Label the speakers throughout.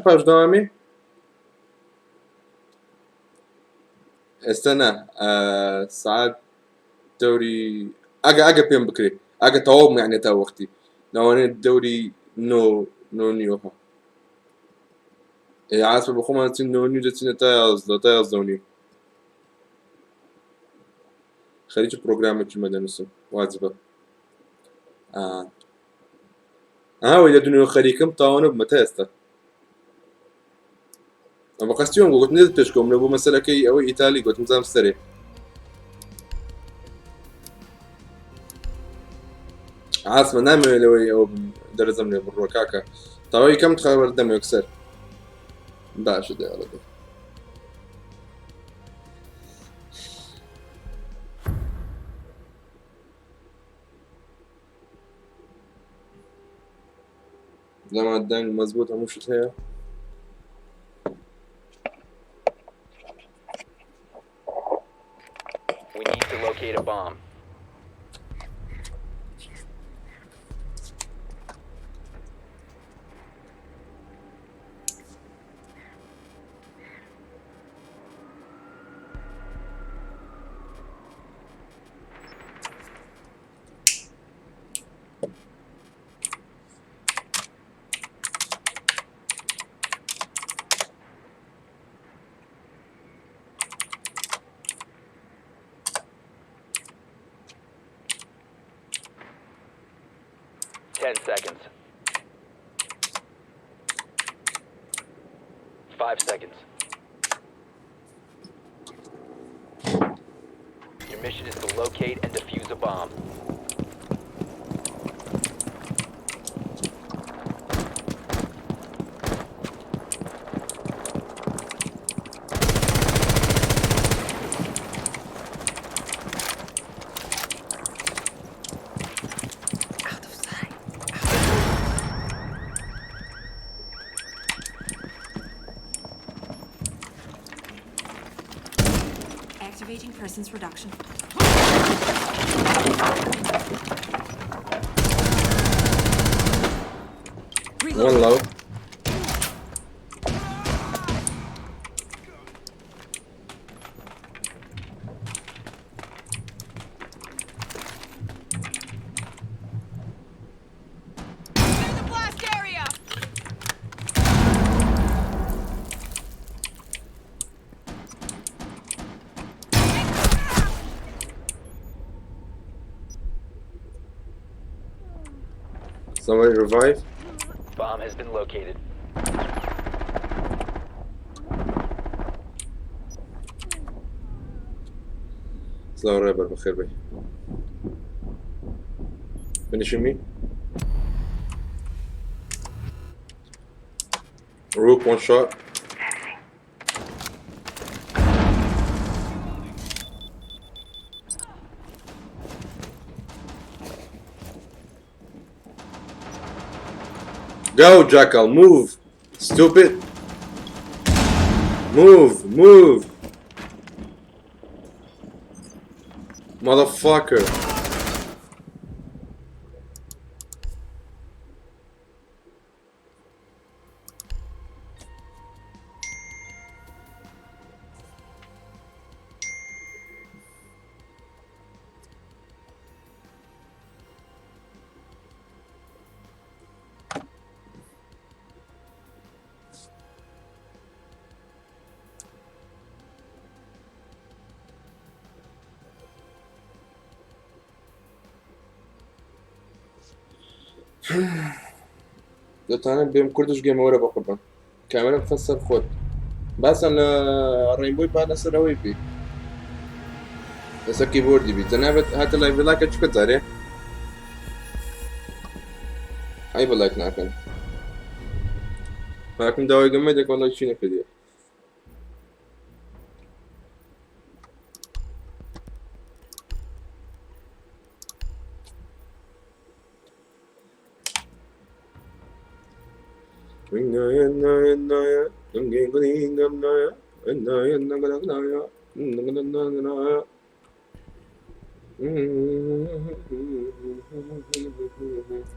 Speaker 1: پاش دەوامی؟ ئێستا نا سعات دەوری ئەگە ئەگە پێم بکرێ ئەگە تەواو یعنی تا وەختی لەوانەیە دەوری نۆ نۆ نیوە ئێ عاسە بە خۆمان چین نۆ نیو دەچینە تا 11 تا 11 و نیو خەریکی پرۆگرامێکی مەدەنووسم واجبە ئاوەی لە دنیۆ خەریکم تاوانە بمە تا ئێستا ئەمە قەستیۆم گوتم نێت پێشکەوم لە بۆ مەسەلەکەی ئەوەی ئیتالی گوتم زام سەرێ عاسمە نامەوێت لەوەی ئەوە دەرزم لێ بڕۆ کاکە تاوای کەم خەبەر دەم یەکسەر باشە دەڵێ لەما دەنگ مەزبوط هەموو شت هەیە.
Speaker 2: We need to locate a bomb. 10 seconds. 5 seconds. Your mission is to locate and defuse a bomb.
Speaker 3: Out of sight. Activating presence reduction.
Speaker 1: One
Speaker 3: Reload.
Speaker 1: low.
Speaker 3: Clear the blast area.
Speaker 1: Somebody revive.
Speaker 2: Bomb has been located.
Speaker 1: سلاو ڕێبەر بەخێر بێی. Finishing me. Rook one shot. Go, Jackal, move. Stupid. Move, move. Motherfucker. دەتوانم بێم کوردش گەمەوەرە بە قوربان کامێرە بخە سەر خۆت باسان لە ڕێنبۆی با لەسەر ئەوەی بی لەسەر کیبۆردی بی جەنابەت هاتە لای لاکە چکە جارێ ئەی بە لایک ناکەن هاکم داوای گەمە دەکەن لای چی نەکردیە.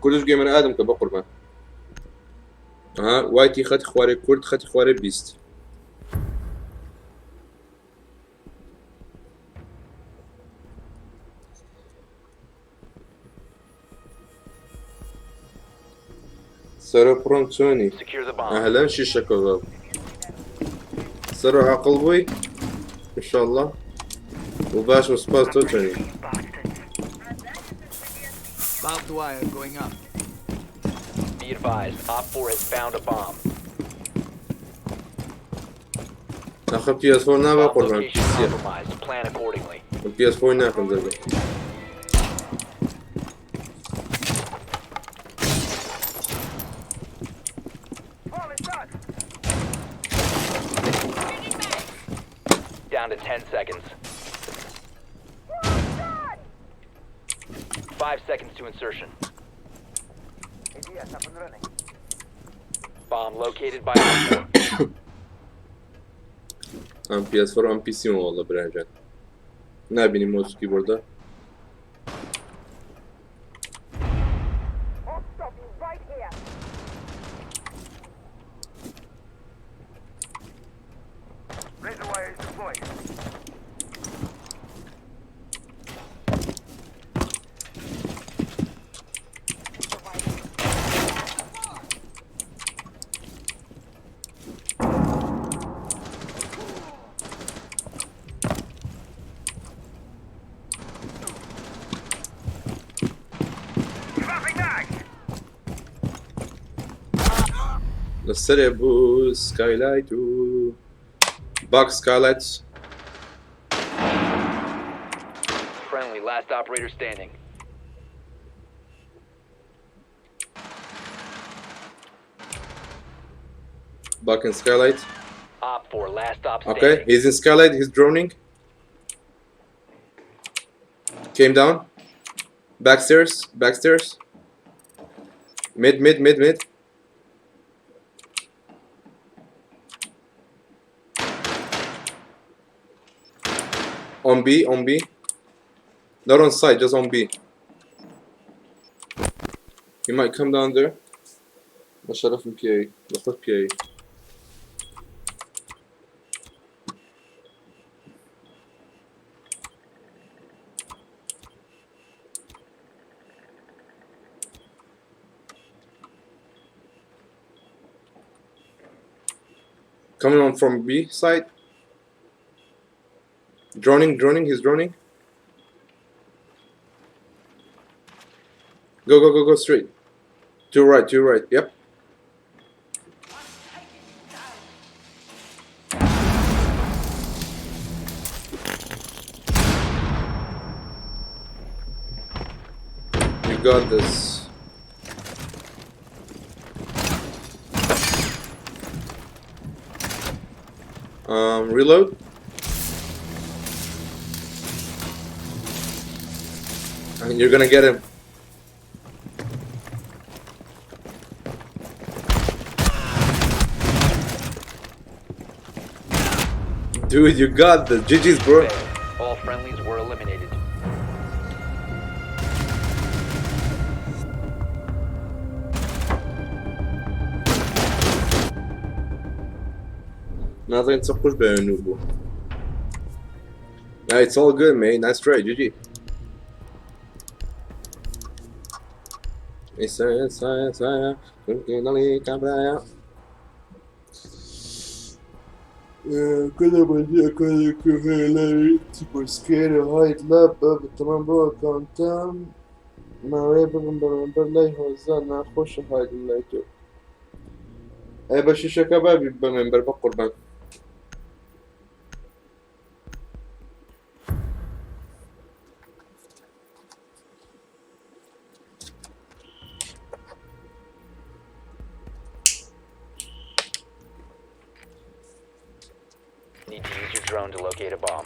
Speaker 1: کوردش گەمەر ئادەم کە بە قوربان. ئەها وایتی خەتی خوارێ کورد خەتی خوارێ 20. سەرۆ پڕۆم چۆنی؟
Speaker 2: Secure the bomb.
Speaker 1: ئەهلەن شیشە کەباب. سەرۆ عاقڵ بووی؟ ئینشاڵڵا و باشم سوپاس تۆ چۆنی؟
Speaker 4: Barbed wire going up.
Speaker 2: Be advised, Op 4 has found a bomb.
Speaker 1: ئاخە PS4 نابا
Speaker 2: Bomb
Speaker 1: قوربان
Speaker 2: location
Speaker 1: پیسیە.
Speaker 2: compromised. Plan accordingly.
Speaker 1: PS4 ناکەم دەبێ.
Speaker 2: Down to 10 seconds. 5 seconds to insertion. Bomb located by Op 4.
Speaker 1: ئەم PS4 ئەم PC وەڵە برایان. نابینی مۆس کیبۆردە.
Speaker 5: I'll stop you right here.
Speaker 6: Razor wire is deployed. Dropping mag!
Speaker 1: لەسەرێ بوو skylight و back skylight.
Speaker 2: Friendly, last operator standing.
Speaker 1: Back in skylight.
Speaker 2: Op 4, last stop
Speaker 1: Okay,
Speaker 2: standing.
Speaker 1: he's in skylight. He's droning. Came down. Backstairs. Backstairs. Mid, mid, mid, mid. On B, on B. Not on site, just on B. He might come down there. ما شرف من PA. ناخذ PA. Coming on from B side. Droning, droning, he's droning. Go, go, go, go straight. To your right, to your right. Yep. You got this. Reload. And you're going to get him. Dude, you got this. GG's, bro.
Speaker 2: All friendlies were eliminated.
Speaker 1: Nothing to push by Nubu. Nah, it's all good, man. Nice try, GG. It's it's كل بدي كل كل تبوسكير هاي لا تمام بو كونتام ما وي ببن ببن بلاي هو زانا خوش هاي لايتو اي باش شكابابي بمنبر بقربان.
Speaker 2: Need to use your drone to locate a bomb.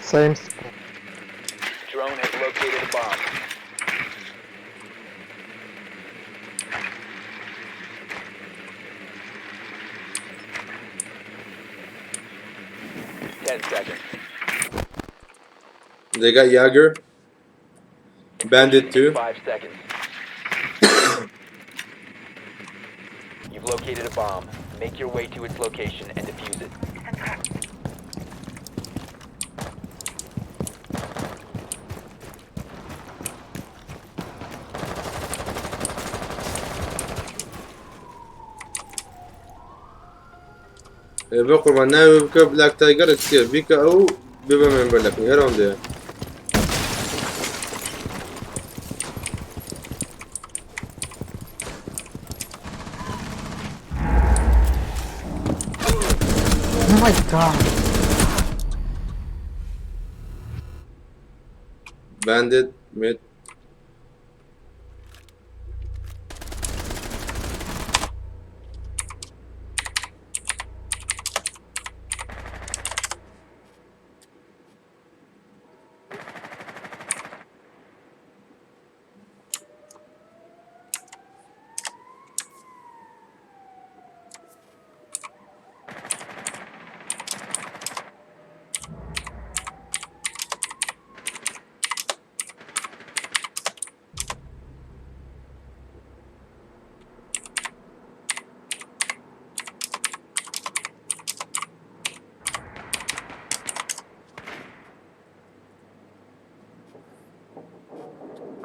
Speaker 7: Same spot.
Speaker 2: Drone has located a bomb. 10 seconds.
Speaker 1: They got Jaeger. Bandit too.
Speaker 2: 5 seconds. You've located a bomb. Make your way to its location and defuse it.
Speaker 1: بە قوربان ناوی بکە بلاک تایگەر چییە بیکە ئەو ببە مێمبەر لەکەی هەر ئەوەندەیە.
Speaker 5: Oh my god.
Speaker 1: Bandit mid.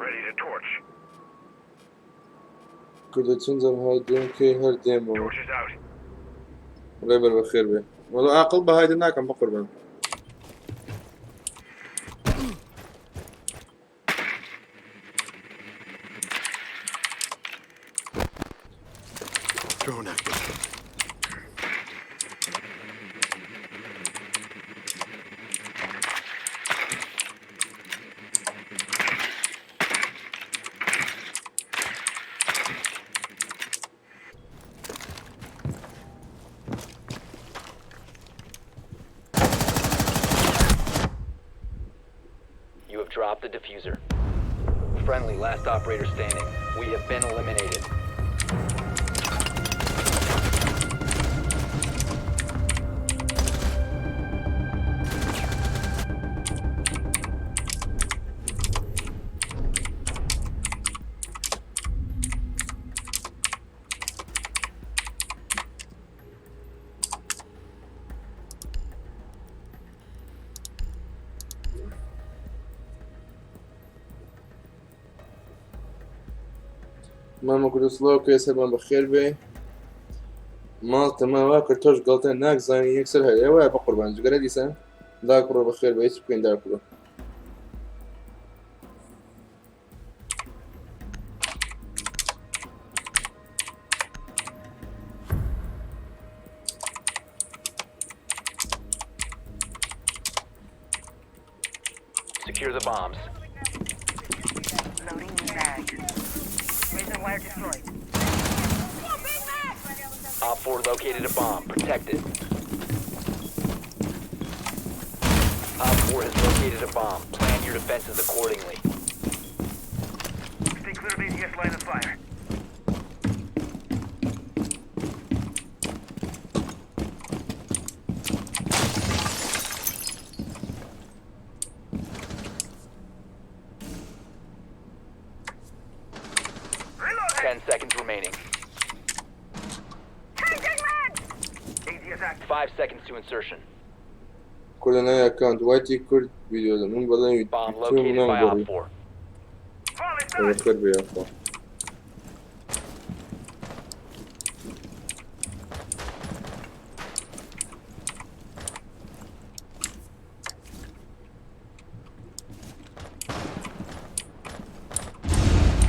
Speaker 6: Ready to torch.
Speaker 1: کوردە چەند جار هایدێم کەی هەر دێمەوە.
Speaker 6: Torch is out.
Speaker 1: ڕێبەر بەخێر بێ. وەڵا ئاقڵ بە هایدە ناکەم بەقوربان.
Speaker 4: Drone active.
Speaker 2: You have dropped the defuser. Friendly, last operator standing. We have been eliminated.
Speaker 1: مامە کوردە سڵاو کێ سەرمان بەخێر بێ. ماڵ تەما وا کرد تۆش گەڵتە ناکزانی یەکسەر هەیە وایە بە قوربان جگەرە دیسان داکڕۆ بەخێر بێ هیچ بکەین داکڕۆ.
Speaker 2: Secure the bombs.
Speaker 6: Loading new mag. Razor wire deployed.
Speaker 2: Op 4 located a bomb. Protect it. Op 4 has located a bomb. Plan your defenses accordingly.
Speaker 6: Stay clear of ADS line of fire. Reloading!
Speaker 2: 10 seconds remaining.
Speaker 6: Changing mag! ADS active.
Speaker 2: 5 seconds to insertion.
Speaker 1: کوردە ناوی ئەکاونت وایتی کورد ڤیدیۆ من بەڵێن
Speaker 2: Bomb
Speaker 1: یوتیوب
Speaker 2: located by
Speaker 1: نامگۆڕی.
Speaker 2: Op 4.
Speaker 6: Volley start!
Speaker 1: بەخێر بێ یاخوا.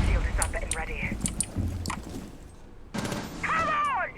Speaker 6: Shield is up and ready. Come on!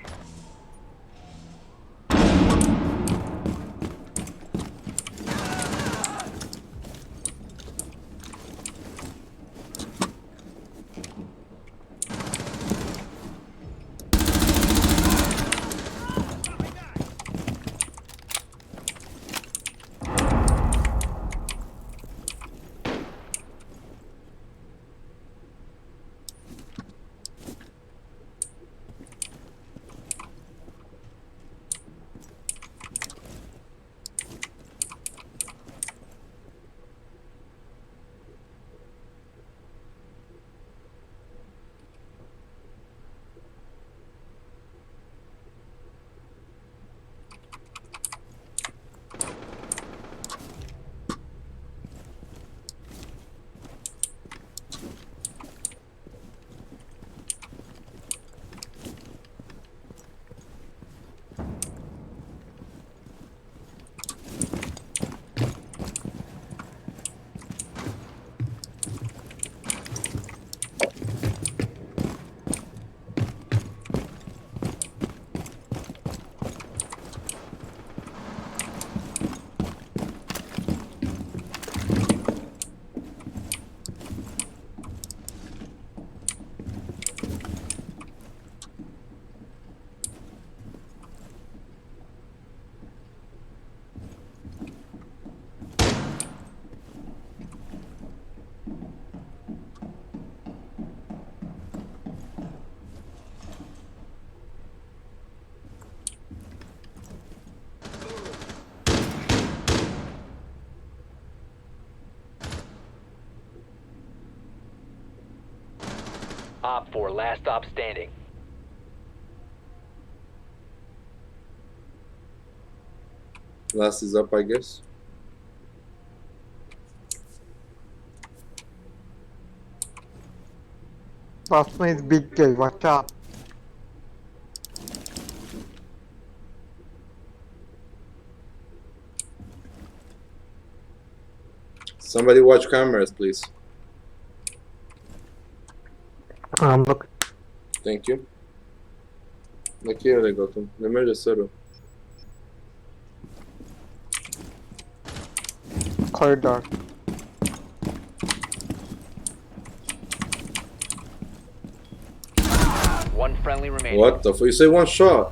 Speaker 2: Op 4, last stop standing.
Speaker 1: Last is up, I guess.
Speaker 5: Last one is big gay, watch out.
Speaker 1: Somebody watch cameras, please.
Speaker 5: I'm looking.
Speaker 1: Thank you. لە کێ لەگەڵتم لەمە لەسەرۆ.
Speaker 5: Corridor.
Speaker 2: One friendly remaining.
Speaker 1: What the fuck? You say one shot.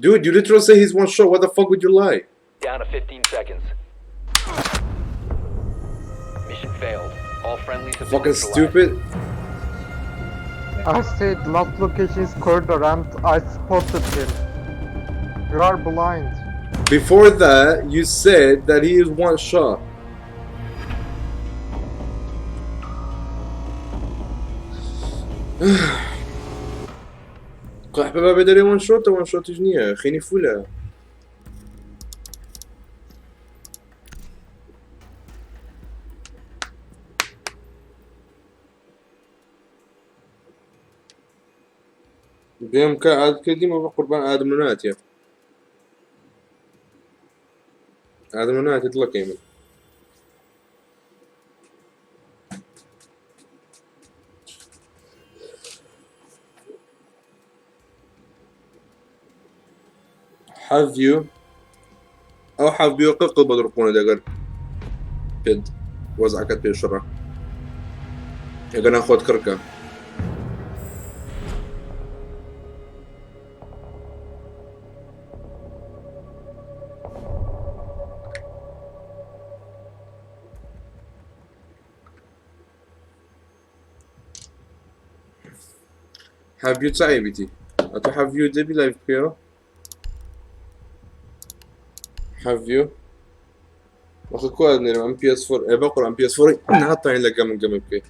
Speaker 1: Dude, you literally say he's one shot. What the fuck would you lie?
Speaker 2: Down to 15 seconds. Mission failed. All friendlies have been
Speaker 1: Fucking
Speaker 2: neutralized.
Speaker 1: stupid.
Speaker 5: I said last location is corridor and I spotted him. You are blind.
Speaker 1: Before that, you said that he is one shot. قحبە بە دەرێ وان شۆتە وان شۆتیش نییە خێنی فولە. بێم کە ئاد کردیمە بە قوربان ئادم ناتیە ئادم ناتێ دڵەکەی من. حەڤیو ئەو حەڤیو ققل بە دڕقونە دەگەر پێت وەزعەکەت پێشڕە ئەگەر ناخۆت کڕکە. حەڤیو چ عەیبیتی ئەتۆ حەڤیو دەبی لایڤ بکەیەوە حەڤیو وەخە کۆ نێرم ئەم PS4 ئێ بە قورئان PS4 ناتوانین لە گەمە گەمە بکەی.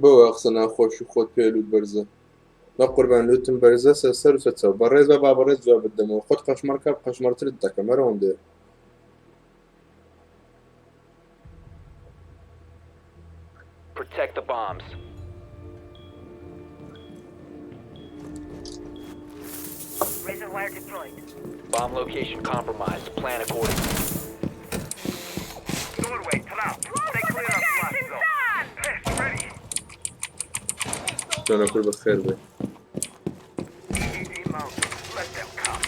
Speaker 1: بۆ قسە ناخۆش و خۆت پێ لوت بەرزە بە قوربان لوتم بەرزە سەر سەر و سەر چاو بەڕێز بە با بەڕێز جواب بدەمەوە خۆت قەشمەرکە قەشمەرترت دەکەم هەرەوەم دێ.
Speaker 2: Protect the bombs.
Speaker 6: Razor wire deployed.
Speaker 2: Bomb location compromised. Plan accordingly.
Speaker 6: Doorway, Talal. Stay clear of blast zone. Test ready.
Speaker 1: چۆنە کورد بەخێر بێ.
Speaker 6: EDD mounted. Let them come.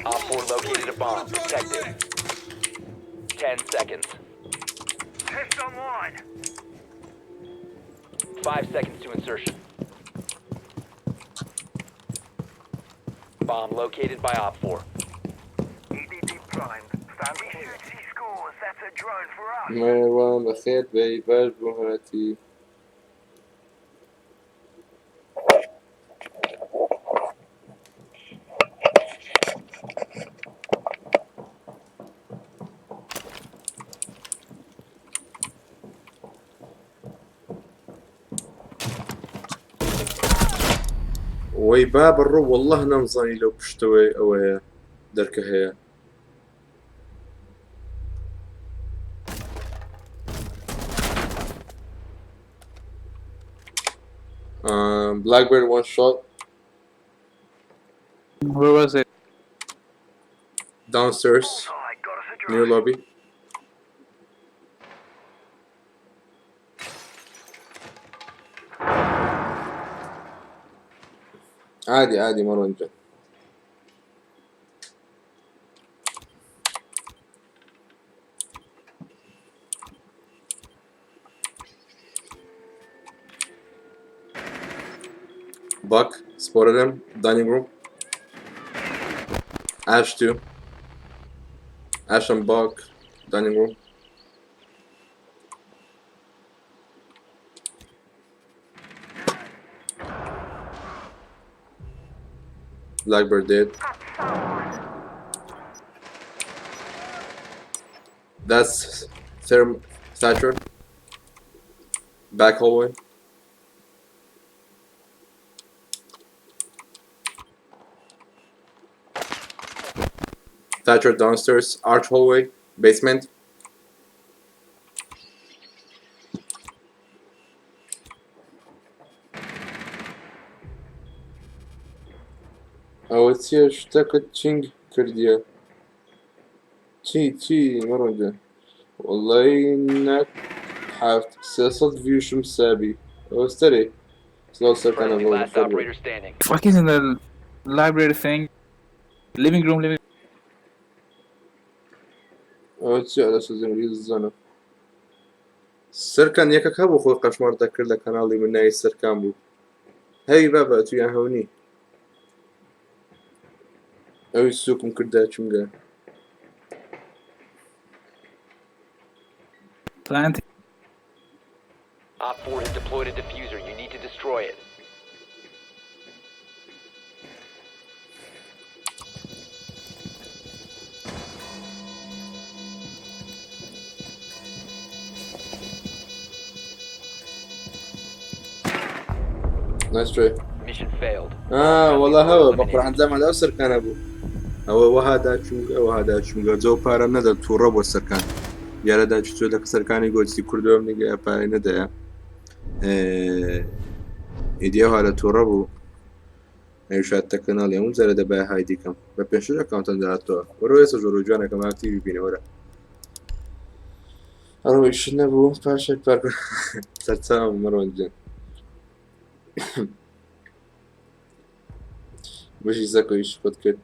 Speaker 2: Op 4 located a bomb. Protect it. 10 seconds.
Speaker 6: Test online.
Speaker 2: 5 seconds to insertion. Bomb located by Op 4.
Speaker 6: EDD primed. Stand we shoot, she scores. That's a drone for us.
Speaker 1: مەروان بەخێر بێی باش بوو هاتی. وەی بابە ڕۆ والله نەمزانی لەو پشتەوەی ئەوەیە دەرکە هەیە. Blackbird one shot.
Speaker 4: Where was it?
Speaker 1: Downstairs
Speaker 6: Bullseye, got us a drone.
Speaker 1: near lobby. عادي عادي مروان جاي. Buck spotted him. Dining room. Ash too. Ash and Buck. Dining room. Blackbird dead. That's Therm Thatcher. Back hallway. Thatcher downstairs, arch hallway, basement. ئەوە چییە شتەکەت چنگ کردیە؟ چی چی مەڕۆنجە وەڵی نەک حەفت 300 ڤیوشم سابی ئەوە ستەرێ سڵاو سەرکانە
Speaker 2: Friendly
Speaker 1: بۆ
Speaker 2: last operator standing.
Speaker 7: Fuck is in the library thing. Living room, living.
Speaker 1: ئەوە چییە لە سۆزەنگلیز زانم سەرکان یەکەک هەبوو خۆی قەشمەر دەکرد لە کەناڵی من ناوی سەرکان بوو هەی بابە تویان هەونی ئەوی سوکم کردا چونگە
Speaker 7: Plant.
Speaker 2: Op 4 has deployed a diffuser. You need to destroy it.
Speaker 1: Nice try.
Speaker 2: Mission failed.
Speaker 1: آه والله هەوە بە قورعان زەمان لەو سەرکانە بوو ئەوە وەها داچوونگە وەها داچوونگە جەو پارە نەدا تووڕە بۆ سەرکان دیارە داچوو لە سەرکانی گۆچی کوردەوەم نیگە پارەی نەدایە ئیدی ئەوها لە تووڕە بوو ئەویشات تە کەناڵی هەموو جارە دەبایە هایدی کەم بە پێشتر ئەکاونتم داهاتەوە وەرە ئێستا ژۆرۆ جوانەکەم ئاکتیڤی بینە وەرە ئەڕۆیش نەبوو پاشێک پارک سەرچاوم مەڕۆن گیان بژی زەکۆیش خۆت کرد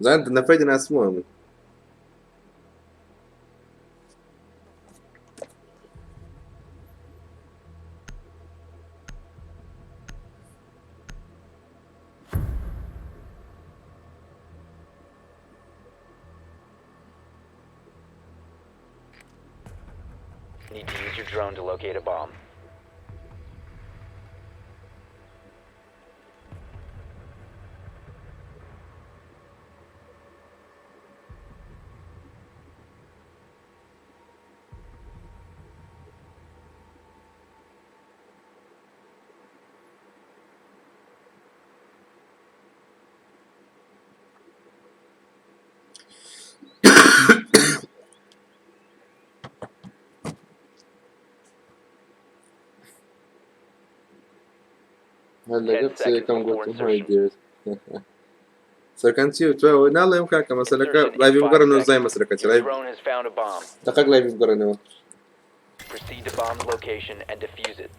Speaker 1: زان نەفەی دەناسمەوە من
Speaker 2: Need to use your drone to locate a bomb.
Speaker 1: هەر لەگەڵ
Speaker 2: 10
Speaker 1: قسەیەکەم
Speaker 2: seconds before
Speaker 1: گوتم
Speaker 2: insertion.
Speaker 1: هەی دێت سەرکان چی وتوە ناڵێم کاکە مەسەلەکە
Speaker 2: Insertion in
Speaker 1: لایڤی
Speaker 2: 5
Speaker 1: بگەڕێنەوە زای
Speaker 2: seconds.
Speaker 1: مەسەلەکە چی
Speaker 2: Your
Speaker 1: لایڤ
Speaker 2: drone has found a bomb.
Speaker 1: دەقەک لایڤی بگەڕێنەوە
Speaker 2: Proceed to bomb location and defuse it.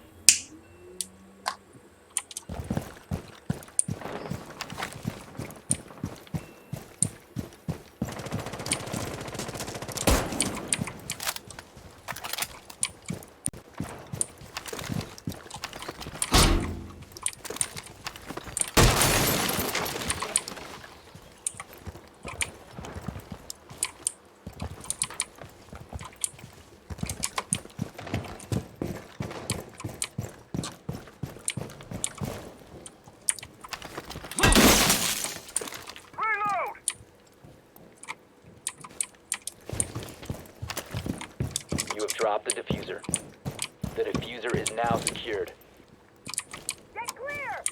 Speaker 6: Reload!
Speaker 2: You have dropped the diffuser. The diffuser is now secured.
Speaker 3: Get clear!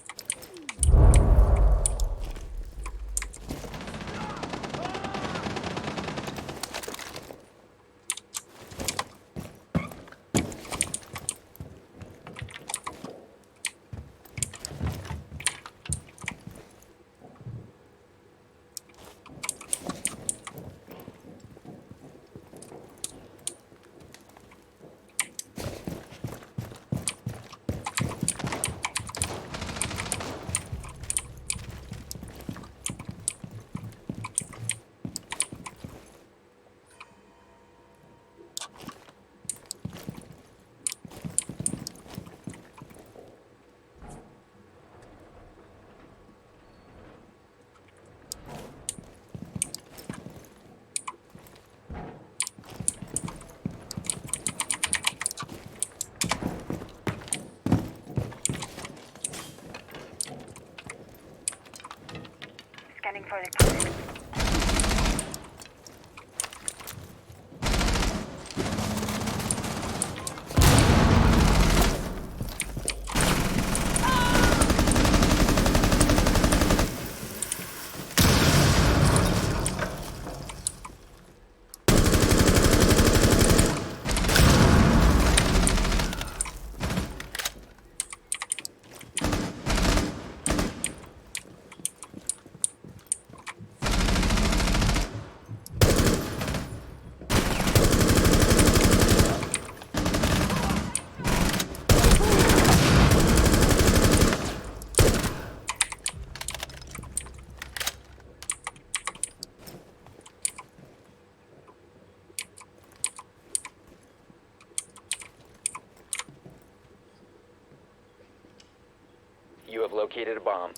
Speaker 2: You have located a bomb.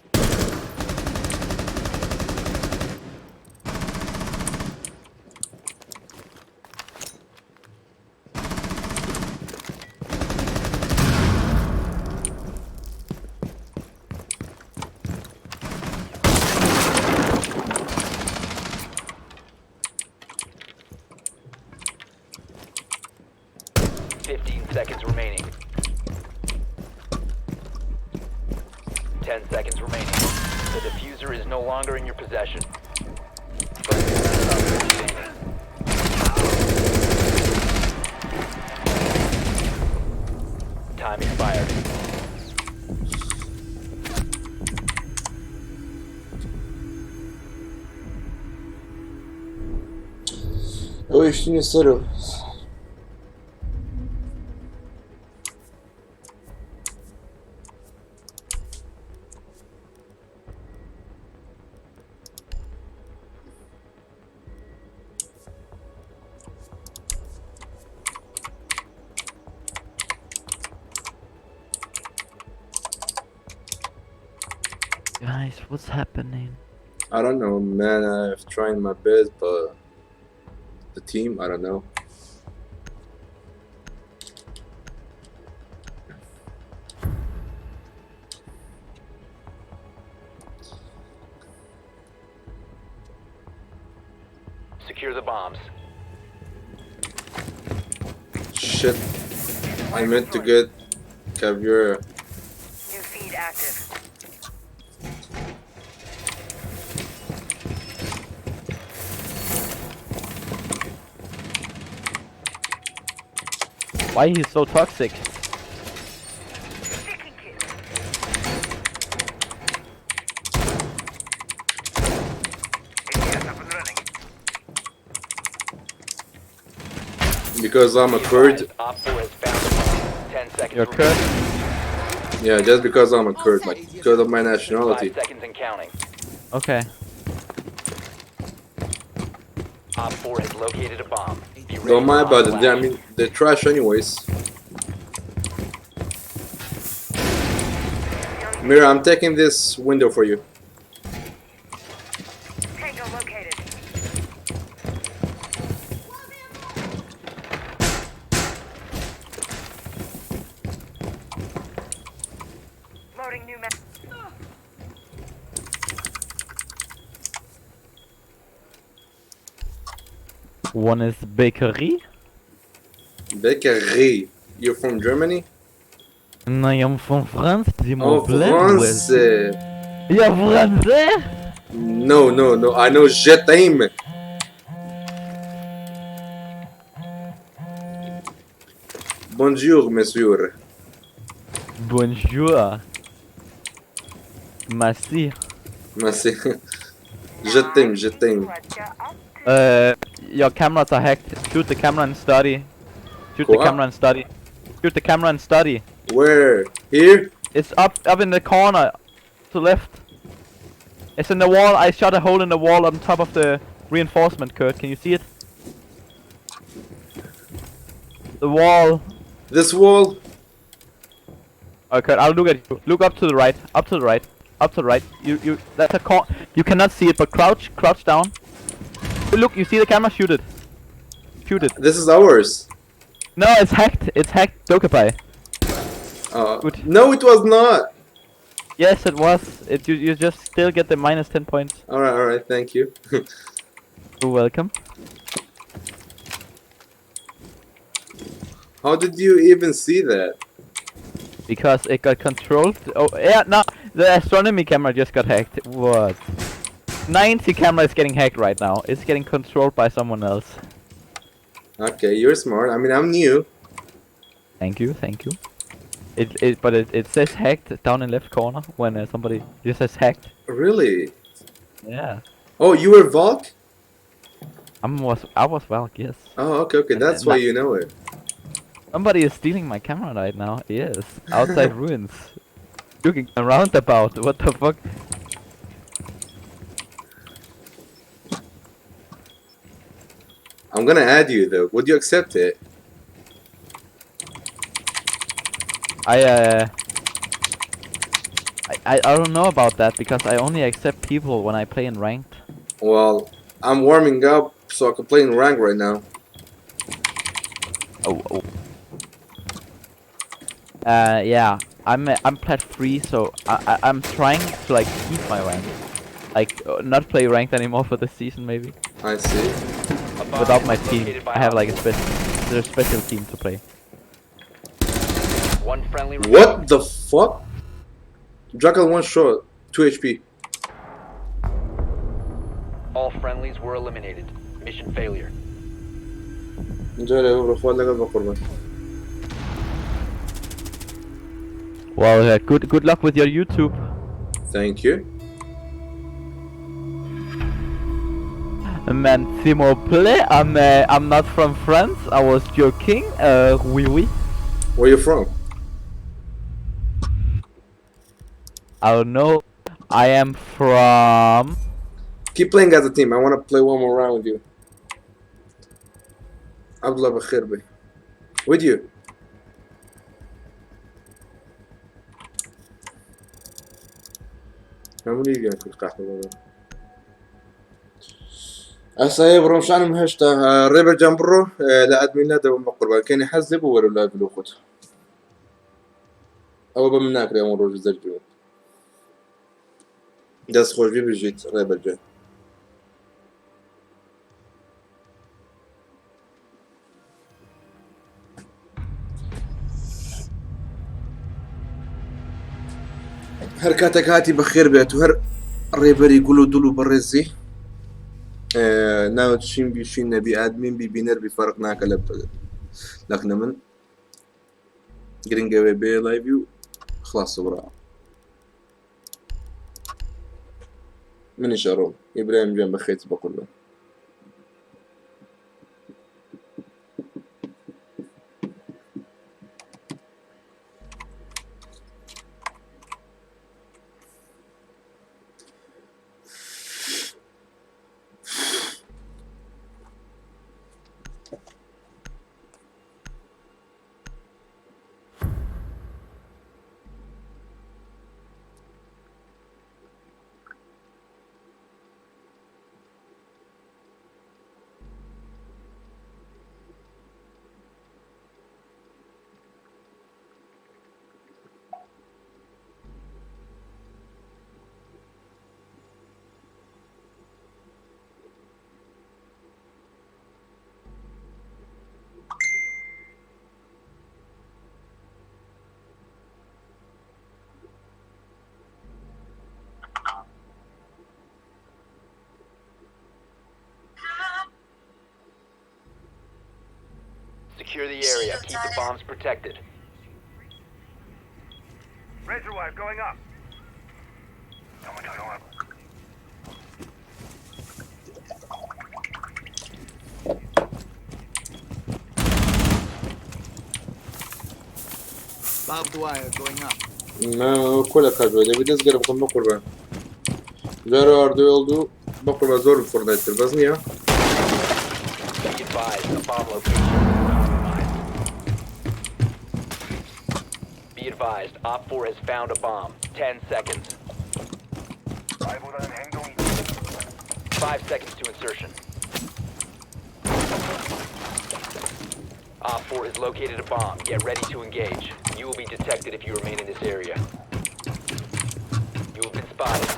Speaker 2: 15 seconds remaining. 10 seconds remaining. The defuser is no longer in your possession. Friendly last operator standing. Time expired.
Speaker 1: ئەوەی شتینە سەرەوە.
Speaker 8: Guys, what's happening?
Speaker 1: I don't know, man. I've tried my best, but the team, I don't know.
Speaker 2: Secure the bombs.
Speaker 1: Shit. I meant to get Caveira.
Speaker 3: New feed active.
Speaker 8: Why he's so toxic?
Speaker 3: Sticky kill.
Speaker 6: ADS up and running.
Speaker 1: Because I'm a
Speaker 2: Be
Speaker 1: Kurd.
Speaker 2: advised, Op 4 has found a bomb. 10 seconds
Speaker 8: You're
Speaker 2: remaining.
Speaker 8: Kurd?
Speaker 1: Yeah, just because I'm a Kurd, like because of my nationality.
Speaker 2: 5 seconds and counting.
Speaker 8: Okay.
Speaker 2: Op 4 has located a bomb. Be ready
Speaker 1: Don't
Speaker 2: for
Speaker 1: mind about it.
Speaker 2: hostile
Speaker 1: Yeah, I
Speaker 2: action.
Speaker 1: mean, they're trash anyways. Mira, I'm taking this window for you.
Speaker 3: Tango located. Loading new map.
Speaker 8: One is bakery.
Speaker 1: Bakery. You're from Germany?
Speaker 8: No, I'm from France. Dis-moi
Speaker 1: Oh,
Speaker 8: bled,
Speaker 1: France.
Speaker 8: You're français?
Speaker 1: No, no, no. I know je t'aime. Bonjour, monsieur.
Speaker 8: Bonjour. Merci.
Speaker 1: Merci. Je t'aime, je t'aime.
Speaker 3: Let's get up to
Speaker 8: Your cameras are hacked. Shoot the camera and study. Shoot the
Speaker 1: Quoi?
Speaker 8: camera and study. Shoot the camera and study.
Speaker 1: Where? Here?
Speaker 8: It's up in the corner, to left. It's in the wall. I shot a hole in the wall on top of the reinforcement, Kurt. Can you see it? The wall.
Speaker 1: This wall?
Speaker 8: Oh, Kurt, I'll look at you. Look up to the right. Up to the right. Up to the right. You. That's a cor. You cannot see it, but crouch. Crouch down. Look, you see the camera? Shoot it. Shoot it.
Speaker 1: This is ours.
Speaker 8: No, it's hacked. It's hacked. Dokkaebi. Good.
Speaker 1: No, it was not.
Speaker 8: Yes, it was. It you, you just still get the minus 10 points.
Speaker 1: Alright, alright, thank you.
Speaker 8: You're welcome.
Speaker 1: How did you even see that?
Speaker 8: Because it got controlled. Oh yeah, no, the astronomy camera just got hacked. What? 90 camera is getting hacked right now. It's getting controlled by someone else.
Speaker 1: Okay, you're smart. I mean, I'm new.
Speaker 8: Thank you, thank you. It it but it says hacked down in left corner when somebody it just says hacked.
Speaker 1: Really?
Speaker 8: Yeah.
Speaker 1: Oh, you were Valk?
Speaker 8: I was Valk, yes.
Speaker 1: Oh, okay, okay.
Speaker 8: And
Speaker 1: That's
Speaker 8: then
Speaker 1: why
Speaker 8: that-
Speaker 1: you know it.
Speaker 8: Somebody is stealing my camera right now. Yes. Outside ruins. Looking a roundabout. What the fuck?
Speaker 1: I'm gonna add you though. Would you accept it?
Speaker 8: I I don't know about that because I only accept people when I play in ranked.
Speaker 1: Well, I'm warming up so I can play in rank right now.
Speaker 8: Oh. oh. Yeah, I'm plat 3, so I'm trying to like keep my rank, like not play ranked anymore for this season maybe.
Speaker 1: I see.
Speaker 2: A bomb
Speaker 8: Without
Speaker 2: has
Speaker 8: my
Speaker 2: been
Speaker 8: team,
Speaker 2: located by
Speaker 8: I have
Speaker 2: Op
Speaker 8: like a special team to play.
Speaker 2: One friendly remaining.
Speaker 1: What the fuck? Jackal one shot, 2 HP.
Speaker 2: All friendlies were eliminated. Mission failure.
Speaker 8: Well, good luck with your YouTube.
Speaker 1: Thank you.
Speaker 8: Man, s'il vous plaît, I'm not from France. I was joking. Oui oui.
Speaker 1: Where you from?
Speaker 8: I don't know. I am from.
Speaker 1: Keep playing as a team. I want to play one more round with you. Abdullah Bakhirbi. With you. هسا برو مش انا مهشتا ريبر جامبرو لا ادمين لا دبا قربان كان يحزب ولا لا بالوقت او بمناك يا مروج زرجو داس خوش بي بجيت ريبر جان هەر کاتێک هاتی بەخێر بێت و هەر ڕێبەری گوڵ و دڵ و بەڕێزی ناوت شین بی شین نەبی ئادمین بی بینەر بی فەرق ناکە لە لەکنە من گرنگەوێ بێ لایڤی و خلاص برا منیش ئەڕۆم ئیبراهیم گیان بەخێرت بە قوربان.
Speaker 2: Secure the area. Keep the bombs protected.
Speaker 6: Razor wire going up.
Speaker 4: Barbed wire going up.
Speaker 1: ما كل كاجو دەبی دەست گەرم بکەم بە قوربان جارە ئاردوێڵ دوو بە قوربان زۆر فۆرنایت کرد بەس نییە.
Speaker 2: Be advised, a bomb location has been compromised. Be advised, Op 4 has found a bomb. 10 seconds. 5 seconds to insertion. Op 4 has located a bomb. Get ready to engage. You will be detected if you remain in this area. spotted.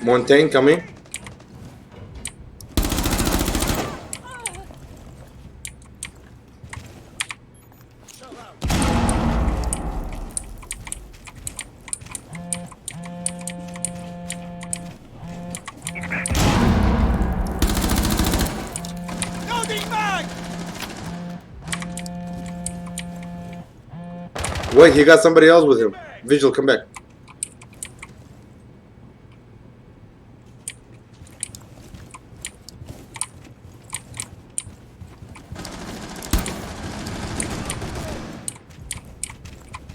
Speaker 1: Montaigne coming. Wait, he got somebody else with him. Vigil, come back.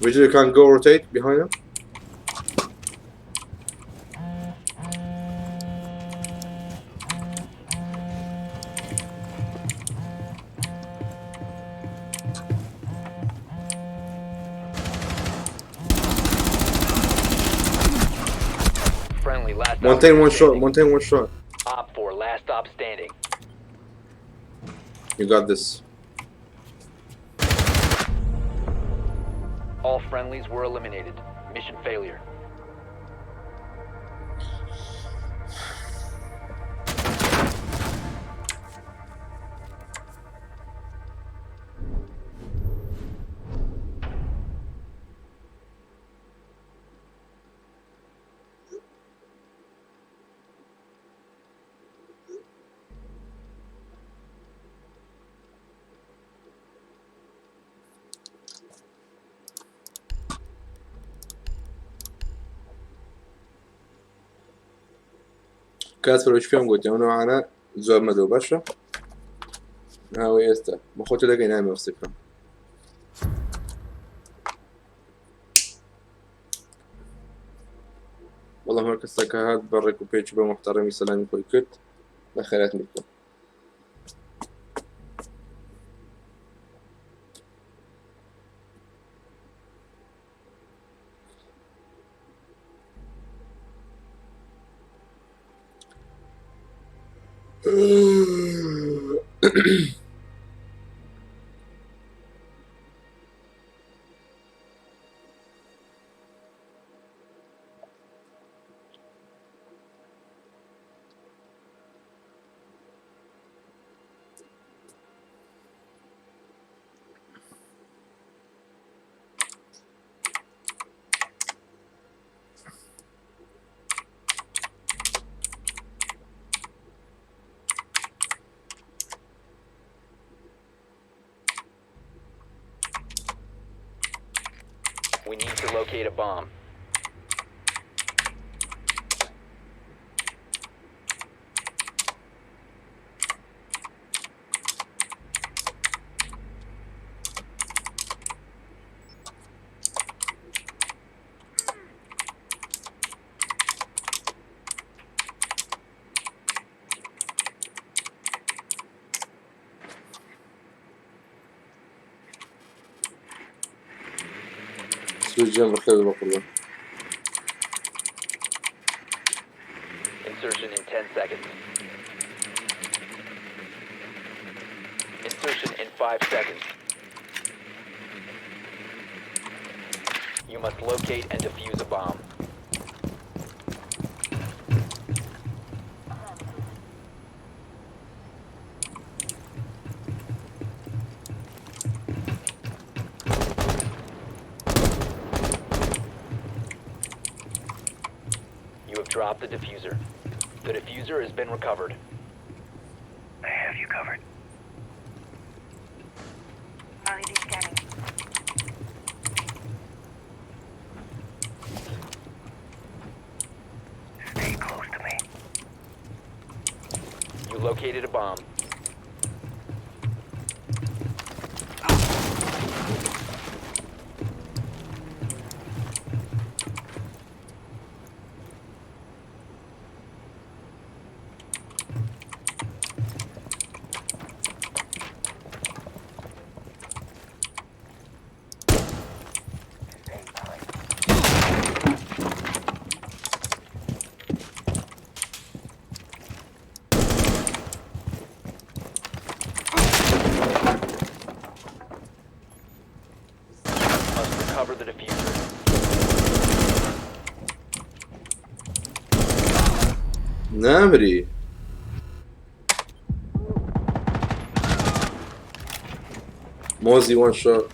Speaker 1: Vigil, you can't go rotate behind him.
Speaker 2: Friendly last
Speaker 1: Montaigne
Speaker 2: operator
Speaker 1: one shot.
Speaker 2: standing.
Speaker 1: Montaigne one shot.
Speaker 2: Op 4 last stop standing.
Speaker 1: You got this.
Speaker 2: All friendlies were eliminated. Mission failure.
Speaker 1: کاسپەر پێم گوتی ئەو نوعانە زۆر مەدەوە باشە ئەوەی ئێستا بەخۆتە دەگەی نامێ وەستی بکەم. بەڵام هەر کەسەکە هات بە ڕێک و پێچ بە محتەڕەمی سەلامی خۆی کرد بە خێراتنی بکەم.
Speaker 2: We need to locate a bomb.
Speaker 1: سویجیان بەخێر بە قوربان.
Speaker 2: Insertion in 10 seconds. Insertion in 5 seconds. You must locate and defuse a bomb. You have dropped the diffuser. The diffuser has been recovered.
Speaker 6: I have you covered.
Speaker 3: LED scanning.
Speaker 6: Stay close to me.
Speaker 2: You located a bomb. Must recover the defuser.
Speaker 1: نامری Mozzie one shot.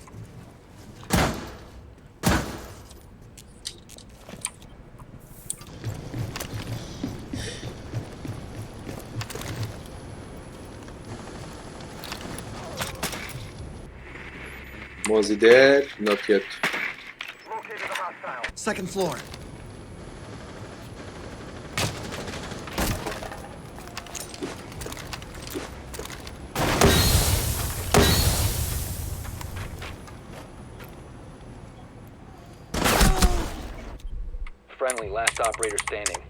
Speaker 1: Mozzie dead? Not yet.
Speaker 6: Located a hostile.
Speaker 4: Second floor.
Speaker 2: Friendly, last operator standing.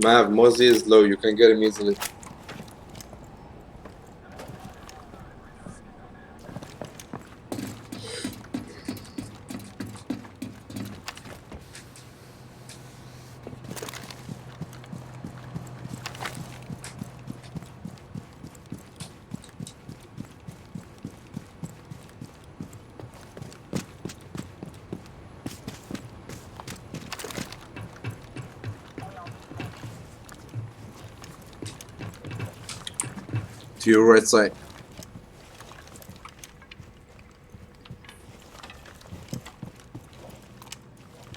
Speaker 1: Mav, Mozzie is low. You can get him easily. To your right side.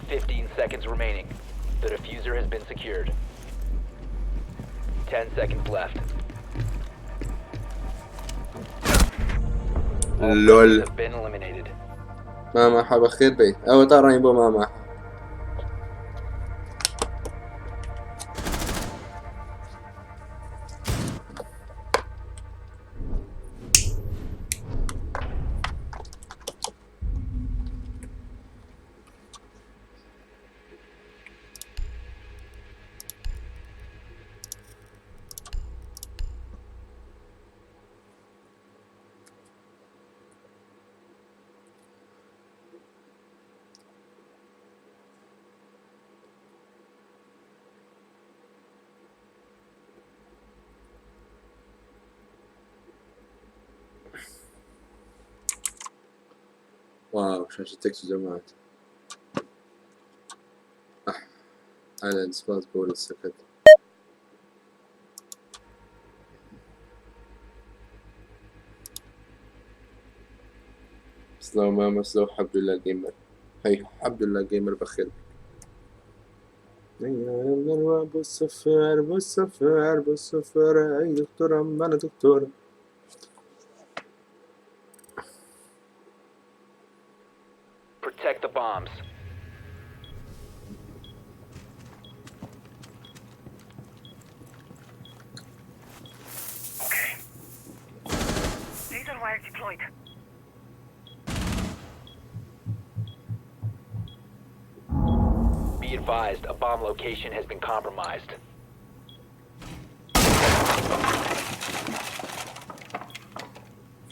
Speaker 2: 15 seconds remaining. The defuser has been secured. 10 seconds left. All
Speaker 1: LOL.
Speaker 2: friendlies have been eliminated.
Speaker 1: ما معها بخير بي أو ترى يبو ما معها. واو شاشة تكس جماعة. أح على السباس بول السكت. سلو ماما سلو حبد الله جيمر. هي حبد الله جيمر بخير. أبو السفر أبو السفر أبو السفر أي دكتورة ما أنا دكتورة.
Speaker 2: Protect the bombs.
Speaker 6: Okay.
Speaker 3: Razor wire deployed.
Speaker 2: Be advised, a bomb location has been compromised.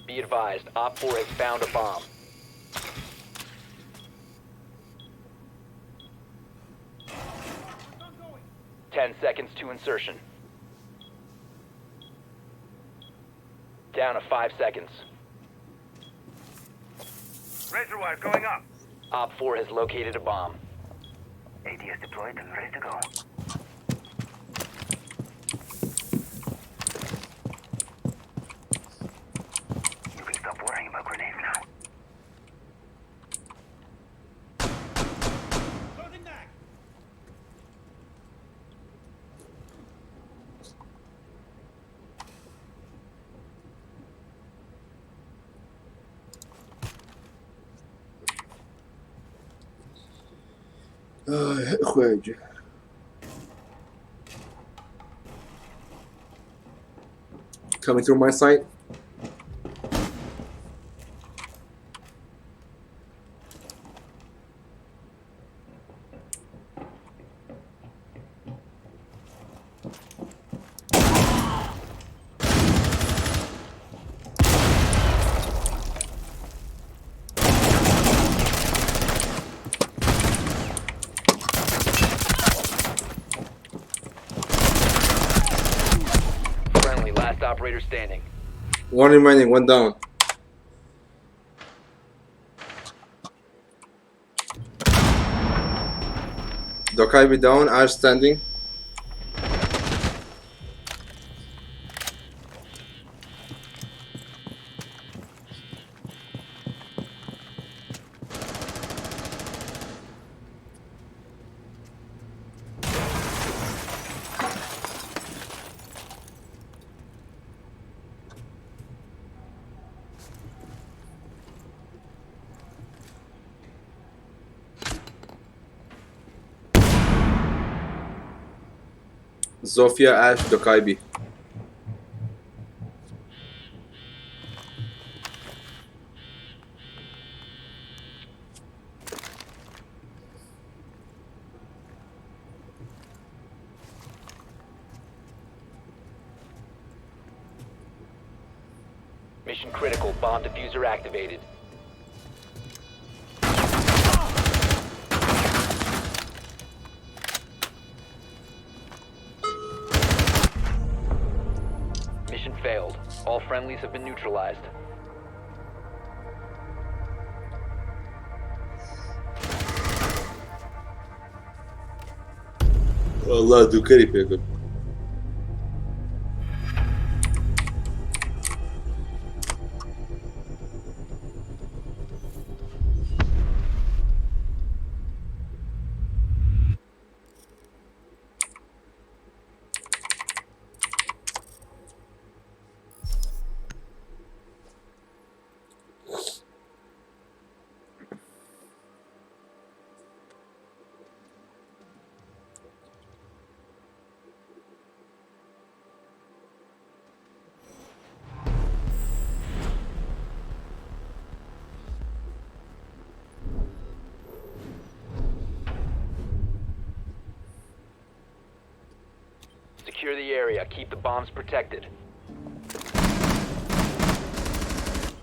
Speaker 2: Be advised, Op 4 has found a bomb. 10 seconds to insertion. Down to 5 seconds.
Speaker 6: Razor wire going up.
Speaker 2: Op 4 has located a bomb.
Speaker 6: ADS deployed and ready to go. You can stop worrying about grenades now.
Speaker 1: آه يا إخواني. Coming through my site.
Speaker 2: operator standing.
Speaker 1: One remaining, one down. Dokaibi down, Ash standing. Zofia, Ash, Dokaibi.
Speaker 2: Mission critical. Bomb diffuser activated. Mission failed. All friendlies have been neutralized.
Speaker 1: والله دوکەری پێکرد.
Speaker 2: Secure the area. Keep the bombs protected.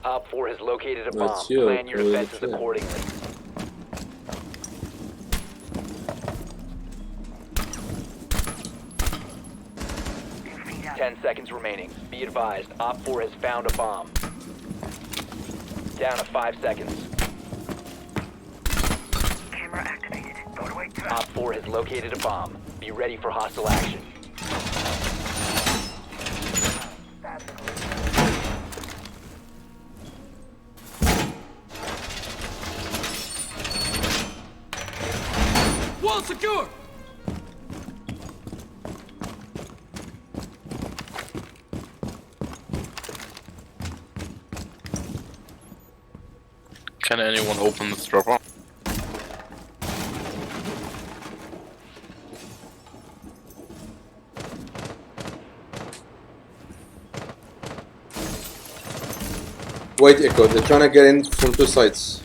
Speaker 2: Op 4 has located a bomb.
Speaker 1: That's you.
Speaker 2: Plan your
Speaker 1: Really
Speaker 2: defenses
Speaker 1: good.
Speaker 2: accordingly. 10 seconds remaining. Be advised, Op 4 has found a bomb. Down to 5 seconds.
Speaker 3: Camera activated.
Speaker 6: Doorway trap.
Speaker 2: Op 4 has located a bomb. Be ready for hostile action.
Speaker 4: Wall secure!
Speaker 9: Can anyone open this dropper?
Speaker 1: Wait, Echo, they're trying to get in from two sides.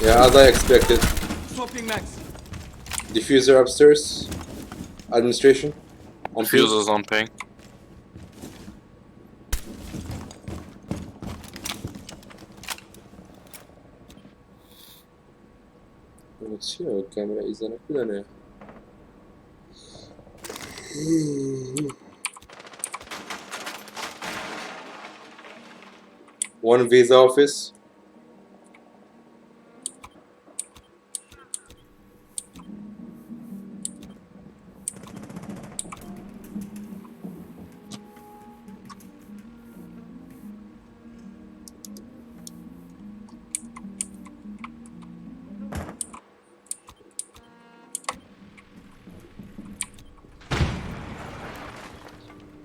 Speaker 1: Yeah, as I expected.
Speaker 4: Swapping max.
Speaker 1: Diffuser upstairs. Administration. On P.
Speaker 9: Fuses on ping.
Speaker 1: Let's see how camera is on a One visa office.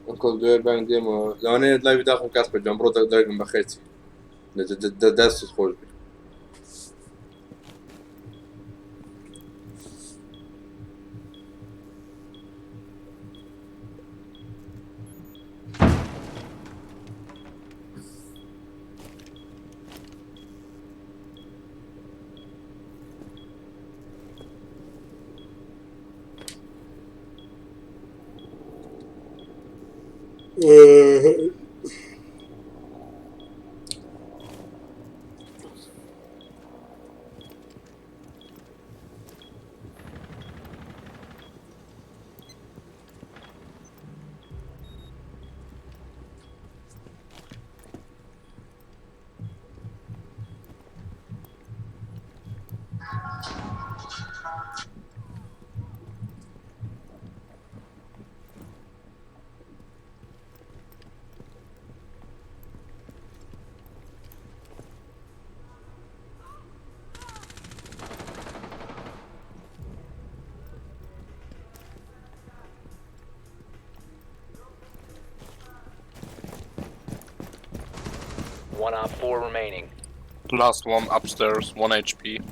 Speaker 1: Uncle دوێ بانگ دێمەوە لەوانەیە لایڤ داخم کاسپەر جان بڕۆ دەرگم بەخێرچی دەستت خۆش بێ.
Speaker 2: One op 4 remaining.
Speaker 9: Last one upstairs, 1 HP.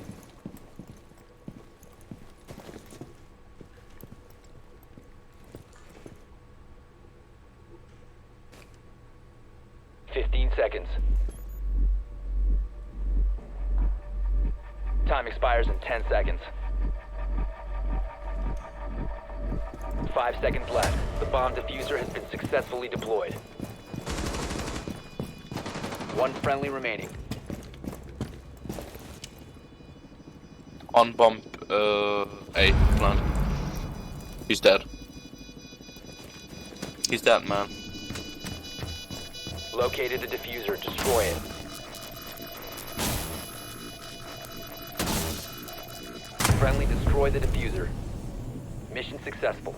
Speaker 2: 15 seconds. Time expires in 10 seconds. 5 seconds left. The bomb diffuser has been successfully deployed. One friendly remaining.
Speaker 9: On bomb A plant. He's dead. He's dead, man.
Speaker 2: Located the diffuser. Destroy it. Friendly destroy the diffuser. Mission successful.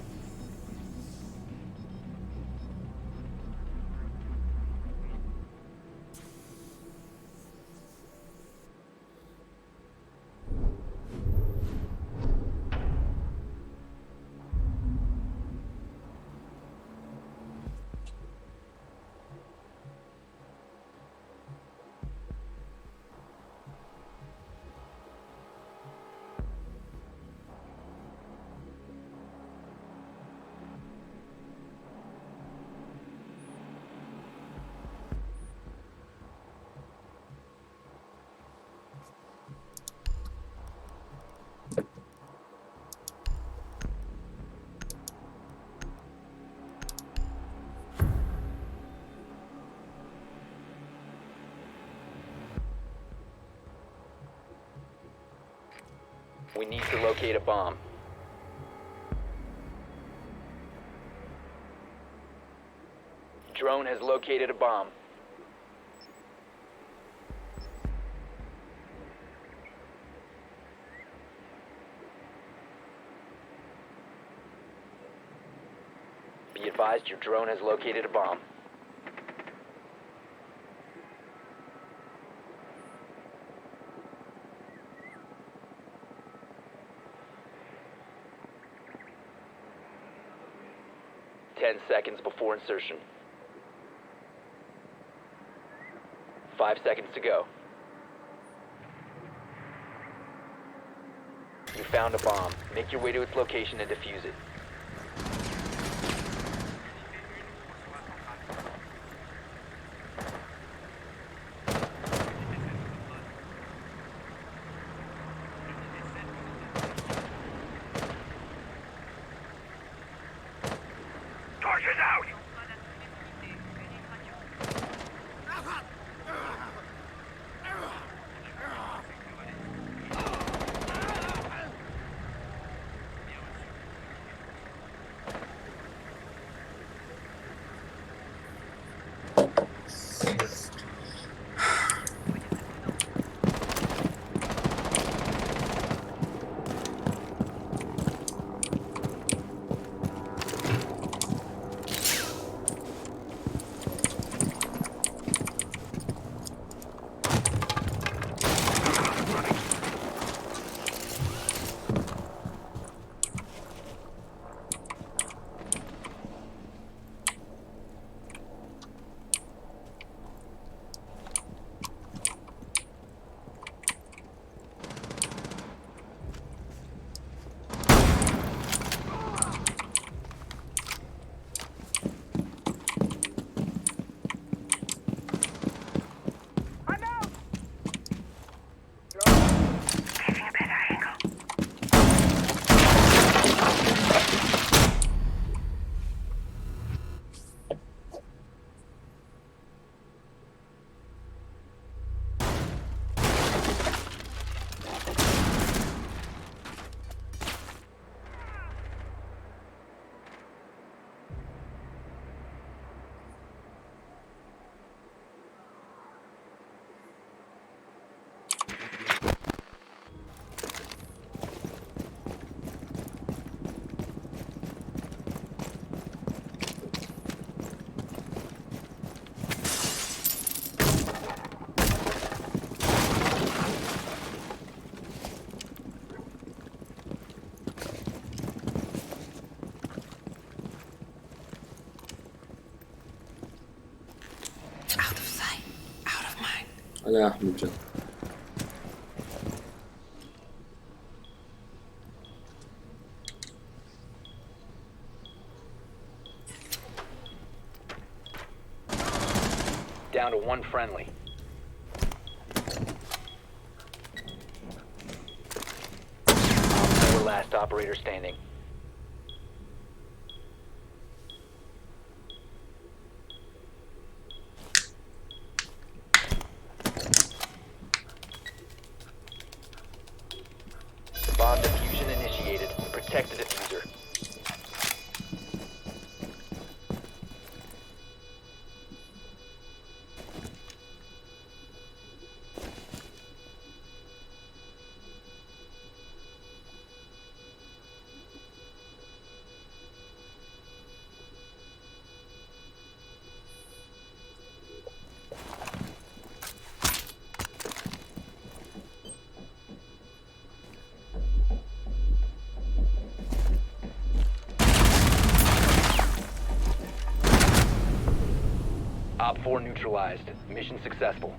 Speaker 2: We need to locate a bomb. Drone has located a bomb. Be advised your drone has located a bomb. 10 seconds before insertion. 5 seconds to go. You found a bomb. Make your way to its location and defuse it.
Speaker 6: Torches out!
Speaker 1: ئەلا ئەحمد جان.
Speaker 2: Down to one friendly. Op 4 last operator standing. Bomb diffusion initiated. Protect the diffuser. Op 4 neutralized. Mission successful.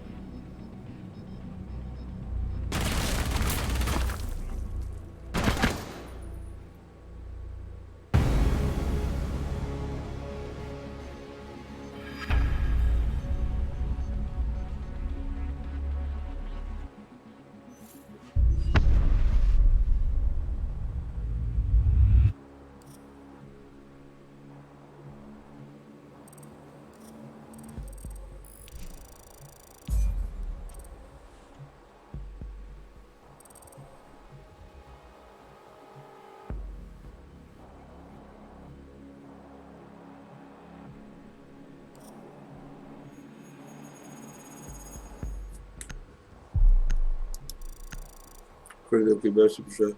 Speaker 1: کوردەکەی باشی بژە.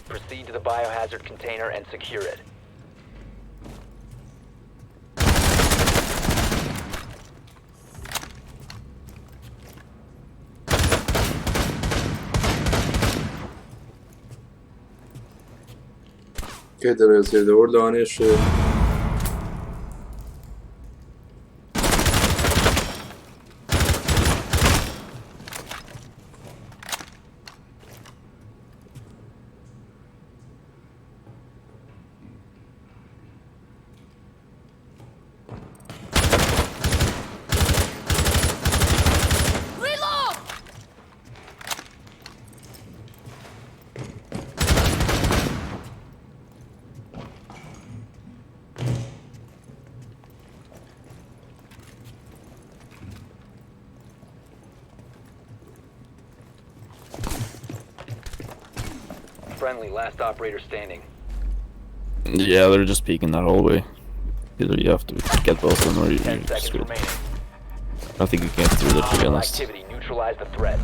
Speaker 2: Proceed to the biohazard container and secure it.
Speaker 1: کێ دەرێ زێدەوە لەوانەیە شێ
Speaker 10: Reload!
Speaker 2: Friendly, last operator standing.
Speaker 11: Yeah, they're just peeking that hallway. Either you have to get both of them or
Speaker 2: 10
Speaker 11: you're
Speaker 2: seconds
Speaker 11: screwed.
Speaker 2: remaining.
Speaker 11: I don't think you can get through there, to be
Speaker 2: Hostile
Speaker 11: honest.
Speaker 2: activity. Neutralize the threat.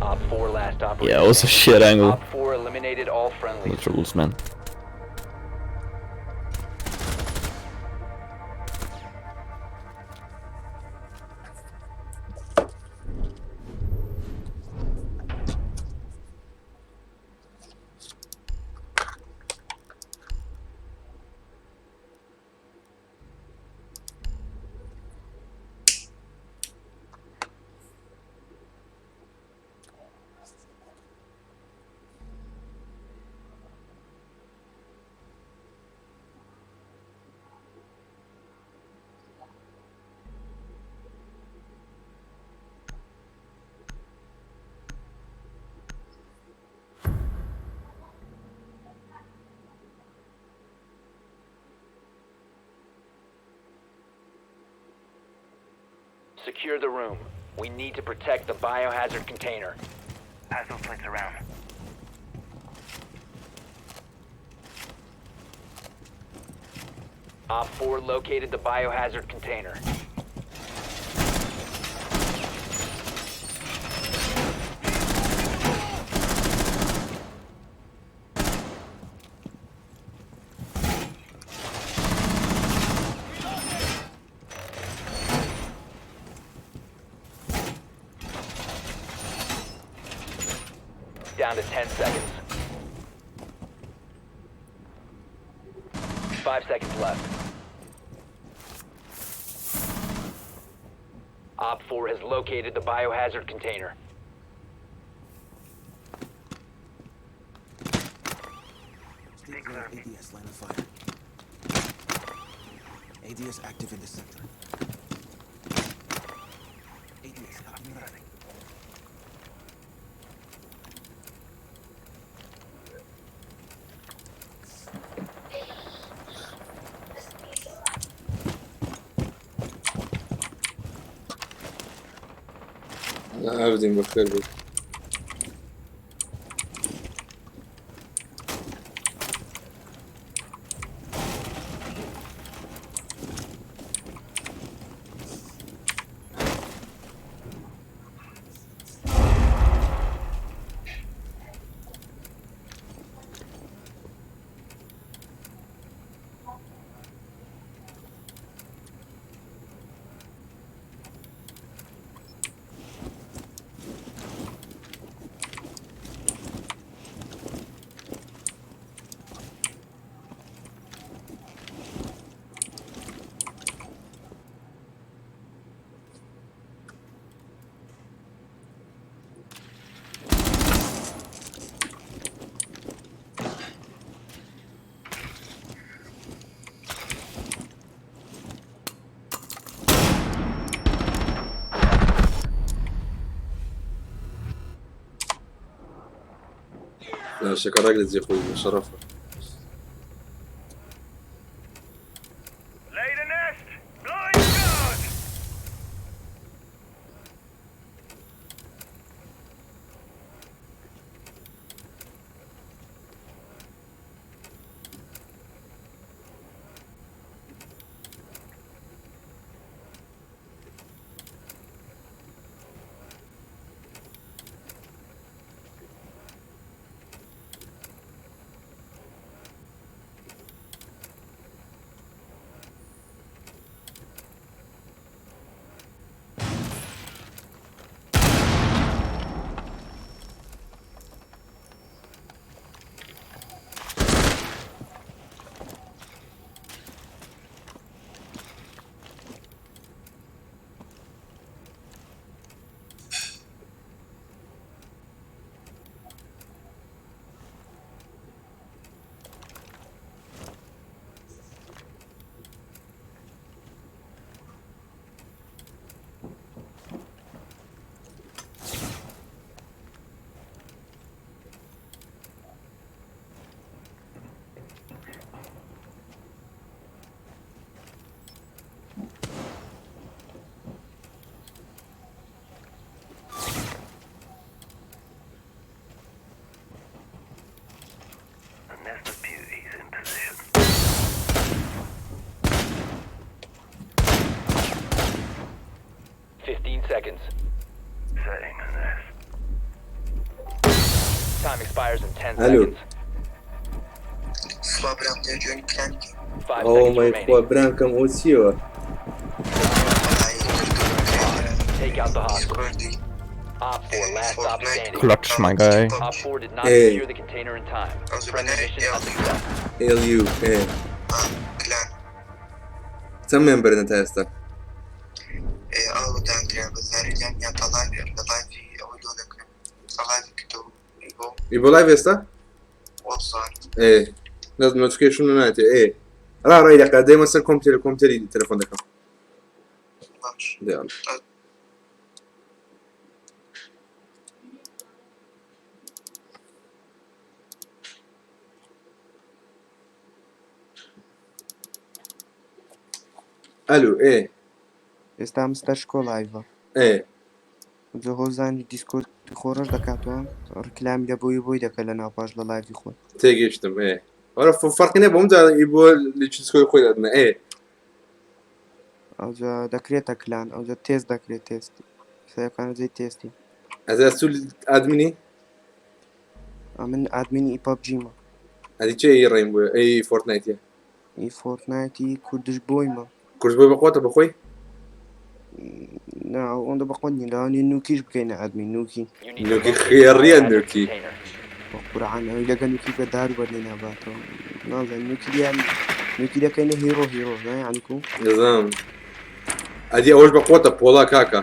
Speaker 2: Op 4 last operator.
Speaker 11: Yeah, it was a
Speaker 2: standing.
Speaker 11: shit angle.
Speaker 2: Op 4 eliminated all friendlies.
Speaker 11: The troubles, man.
Speaker 2: Secure the room. We need to protect the biohazard container.
Speaker 6: Pass those plates around.
Speaker 2: Op 4 located the biohazard container. Down to 10 seconds. 5 seconds left. Op 4 has located the biohazard container.
Speaker 4: Stay clear of ADS line of fire. ADS active in this sector. ADS up and running.
Speaker 1: عابدین بەخێر بێت. لا شكرا لك يا خوي شرفة.
Speaker 6: Lay the nest. Blind guard. The nest of beauties in position.
Speaker 2: 15 seconds.
Speaker 6: Setting the nest.
Speaker 2: Time expires in 10
Speaker 1: Hello.
Speaker 2: seconds.
Speaker 12: سڵاو برام دێ جوێنی clan
Speaker 2: 5
Speaker 1: oh
Speaker 2: seconds
Speaker 1: my
Speaker 2: remaining.
Speaker 1: خوا برانکەم ئەو چیەوە؟
Speaker 2: Take out the hostage.
Speaker 12: Discord ی
Speaker 2: OpFor, last op standing.
Speaker 11: Clutch, my guy.
Speaker 2: OpFor did not
Speaker 1: Hey.
Speaker 2: secure the container in time. Friendly mission a success.
Speaker 1: LU ئێ
Speaker 12: clan
Speaker 1: چەند member ن تا ئێستا؟
Speaker 12: ئەو دانرا بەزاری یان یان تا live لە live ی ئەوەی لۆ دەکرێن تا live ی کردەوە بۆ
Speaker 1: ئی بۆ live ئێستا؟
Speaker 12: وەبزان.
Speaker 1: ئێ نەز notification ناتێ ئێ ڕا ڕای دەقا دێمە سەر کۆمپیوتەر کۆمپیوتەری تەلەفۆن دەکەم.
Speaker 12: باش.
Speaker 1: دێڵ. ئەلو ئێ.
Speaker 12: ئێستا مستەر شکۆ live ە.
Speaker 1: ئێ.
Speaker 12: هۆزانی Discord خۆ ڕەش دەکاتەوە ڕکلامی لە بۆی بۆی دەکە لە ناوپاش لە live ی خۆی.
Speaker 1: تێگەیشتم ئێ وەرە فەرقی نییە بۆم جا ئی بۆ لە Discord خۆی دادنە ئێ.
Speaker 12: ئەوجا دەکرێتە clan ئەوجا تێست دەکرێت تێست سەکانە جێی تێستی.
Speaker 1: ئەز ئەسوو admin ی؟
Speaker 12: من admin ی PUBG مە.
Speaker 1: ئەدی چێ ئی ڕێم بۆ ئەی Fortnite ە؟
Speaker 12: ئی Fortnite ی کوردش بۆیمە.
Speaker 1: کورس بۆی بەخۆتە بەخۆی؟
Speaker 12: نا ئەوەندە بەخۆت نیە لەوانەیە نوکیش بکەینە admin نوکی.
Speaker 2: You need to
Speaker 1: نوکی
Speaker 2: locate the
Speaker 1: خێڕیە
Speaker 2: biohazard
Speaker 1: نوکی.
Speaker 2: container.
Speaker 13: بە قورعان ئەوەی لەگە نوکی بە دار بەردەی ناباتەوە نازانم نوکیان نوکی دەکەینە هیرۆ هیرۆ نا یعنی کو
Speaker 1: دەزانم ئەدی ئەوەش بە قوتە پۆڵا کاکە.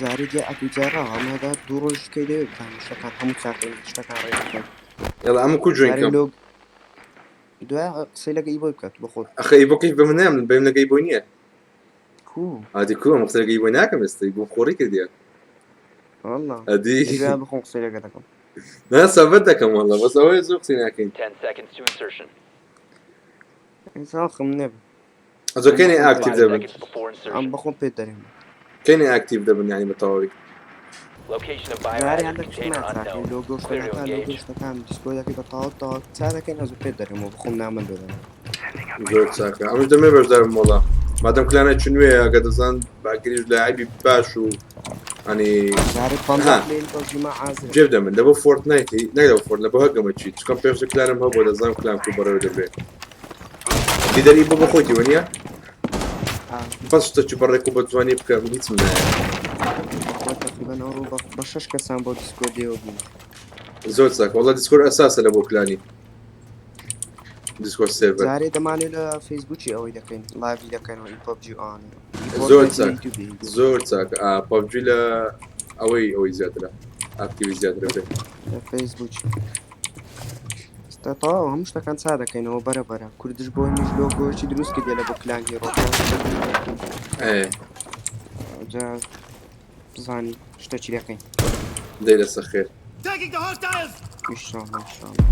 Speaker 13: جارێ جا ئەتو جارا ئەمەدا دوو ڕۆژ کەی دەوێت بزانم شتەکان هەموو چاکەین شتەکان ڕێک بکەین.
Speaker 1: یاڵا ئەمە کو جوین
Speaker 13: جارێ
Speaker 1: کەم؟
Speaker 13: لۆگ دوای قسەی لەگە ئیبۆی بکات بە خۆت.
Speaker 1: ئەخە ئیبۆ کەیف بە من نایە من بەیم لەگە ئیبۆی نییە.
Speaker 13: کو؟
Speaker 1: ئادی کو ئەم قسە لەگە ئیبۆی ناکەم ئێستا ئیبۆم خۆڕی کردیە.
Speaker 13: والله
Speaker 1: ئەدی
Speaker 13: دوای بەخۆم قسەی لەگە دەکەم.
Speaker 1: نا سەبەت دەکەم والله بەس ئەوەیە زۆر قسەی ناکەین.
Speaker 2: 10 seconds to insertion.
Speaker 13: ئینسان خم نەبێ.
Speaker 1: ئەجۆ کەینێ
Speaker 13: ئەم بەخۆم
Speaker 1: ئاکتیڤ
Speaker 2: 5
Speaker 1: دەبن؟
Speaker 2: seconds before
Speaker 13: ئەم
Speaker 2: insertion.
Speaker 13: بەخۆم پێت دەرێم.
Speaker 1: کەینێ ئاکتیڤ دەبن یعنی بە تەواوی؟
Speaker 2: Location of
Speaker 13: جارێ
Speaker 2: biohazard
Speaker 13: هەندێک
Speaker 2: container
Speaker 13: شتمان چاکەین
Speaker 2: unknown.
Speaker 13: لۆگۆ
Speaker 2: Clear to
Speaker 13: شتەکان لۆگۆ
Speaker 2: engage.
Speaker 13: شتەکان دیسکۆدەکەی بە تەواو تەواو چا دەکەین ئەزوو پێت دەرێمەوە بەخۆم نامەند دەدەم.
Speaker 1: زۆر چاکە ئەمش دەمێ بەشدارم وەڵا مادەم کلانێکی نوێیە ئەگە دەزان باگریش لاعبی باش و ئەنی
Speaker 13: جارێ پەنجا
Speaker 1: ها
Speaker 13: پلەی پەبجی ما عازرە.
Speaker 1: جێب دەمن لە بۆ فۆرتنایتی نەک لە بۆ فۆرت لە بۆ هەر گەمەچی چکەم پێشتر کلانم هەبوو دەزانم کلان کو بەڕێوە دەبرێ دیدەری بۆ بەخۆیتی وەنیە
Speaker 13: ئا
Speaker 1: بەس شتەکی بەڕێک و بە جوانی بکە من هیچم نایە
Speaker 13: بەخوا تەقریبەن ئەوڕۆ بە شەش کەسان بۆ دیسکۆردێوە بووین.
Speaker 1: زۆر چاکە وەڵا دیسکۆرد ئەساسە لە بۆ کلانی دیسکۆرد سێرڤەر
Speaker 13: جارێ دەمانێ لە فەیسبووکی ئەوەی دەکەین لایڤی دەکەینەوە ئی پەبجی و ئەوانە ئی
Speaker 1: زۆر
Speaker 13: فۆرتنایتی لە
Speaker 1: چاک
Speaker 13: یوتیوبی
Speaker 1: زۆر چاکە ئا پەبجی لە ئەوەی ئەوەی زیاترە ئاکتیوی زیاترە بێ
Speaker 13: لە فەیسبووکی ئێستا تەواو هەموو شتەکان چا دەکەینەوە بەرە بەرە کوردش بۆ میش لۆگۆیەکی دروست کردیە لە بۆ کلان هیرۆکان
Speaker 1: ئێ
Speaker 13: جا بزانی شتەکی دەکەین.
Speaker 1: دەی لەسەر خێر.
Speaker 4: Taking the hostiles!
Speaker 13: ئینشاڵڵا ئینشاڵڵا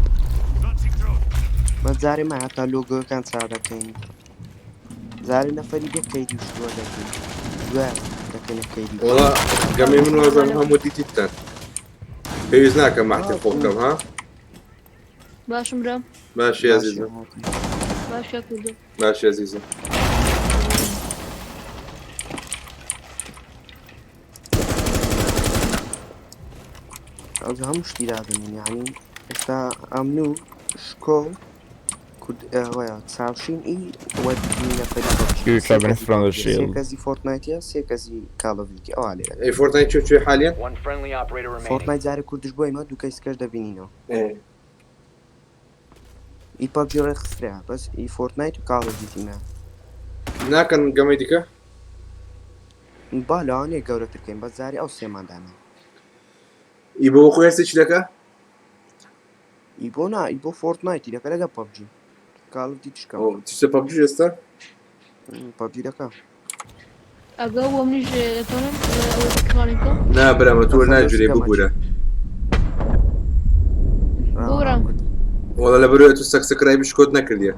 Speaker 13: بەس جارێ ما هەتا لۆگۆکان چا دەکەین جارێ نەفەری بێ کەیدی و شتوە دەکەین دوای دەکەینە کەیدی و
Speaker 1: وەڵا
Speaker 13: شت.
Speaker 1: گەمەی من وازم هەموو دیتیتتان پێویست ناکەم مەحتی خۆ بکەم ها
Speaker 10: باشم برام.
Speaker 1: باشی
Speaker 13: باشی
Speaker 1: ئەزیزم
Speaker 13: هاتم.
Speaker 10: باشە کوردم.
Speaker 1: باشی ئەزیزم.
Speaker 13: ئەوجا هەموو شتی دادەنێن یعنی ئێستا ئەمن و شکۆ کورد ئەوەیە چاوشین ئی وە نەفەری پەبجی
Speaker 11: You're
Speaker 13: سێ
Speaker 11: coming
Speaker 13: کەسی
Speaker 11: from the
Speaker 13: پەبجیە سێ
Speaker 11: shield.
Speaker 13: کەسی فۆرتنایتە سێ کەسی کاڵ ئۆف دیوتی ئەوا لێ دەکەن.
Speaker 1: ئەی فۆرتنایت چێ چێ حالیان؟
Speaker 2: One friendly operator remaining.
Speaker 13: فۆرتنایت جارێ کوردش بۆ ئێمە دوو کەیسکەش دەبینینەوە.
Speaker 1: ئێ
Speaker 13: ئی پەبجی ڕێکخسترا بەس ئی فۆرتنایت و کاڵ ئۆف دیوتی نا.
Speaker 1: ناکەن گەمەی دیکە؟
Speaker 13: با لەوانەیە گەورەتر کەین بەس جارێ ئەو سێمان دانا.
Speaker 1: ئی بۆ خۆی هەستێکی دەکا؟
Speaker 13: ئی بۆ نا ئی بۆ فۆرتنایتی دەکە لەگە پەبجی کاڵ ئۆف دیوتیش کەم.
Speaker 1: ئۆ تیشتە پەبجی ئێستا؟
Speaker 13: پەبجی دەکا.
Speaker 10: ئەگە بۆ منیش دەتوانم ئەوەی کڵانی بکەم؟
Speaker 1: نا برامە تۆ
Speaker 13: ئەخە
Speaker 1: ناگیرێ
Speaker 13: دەست
Speaker 1: ببورە.
Speaker 10: بورم.
Speaker 1: وەڵا لە بەرەوە تۆ سەکسەکرایبی شکۆت نەکردیە.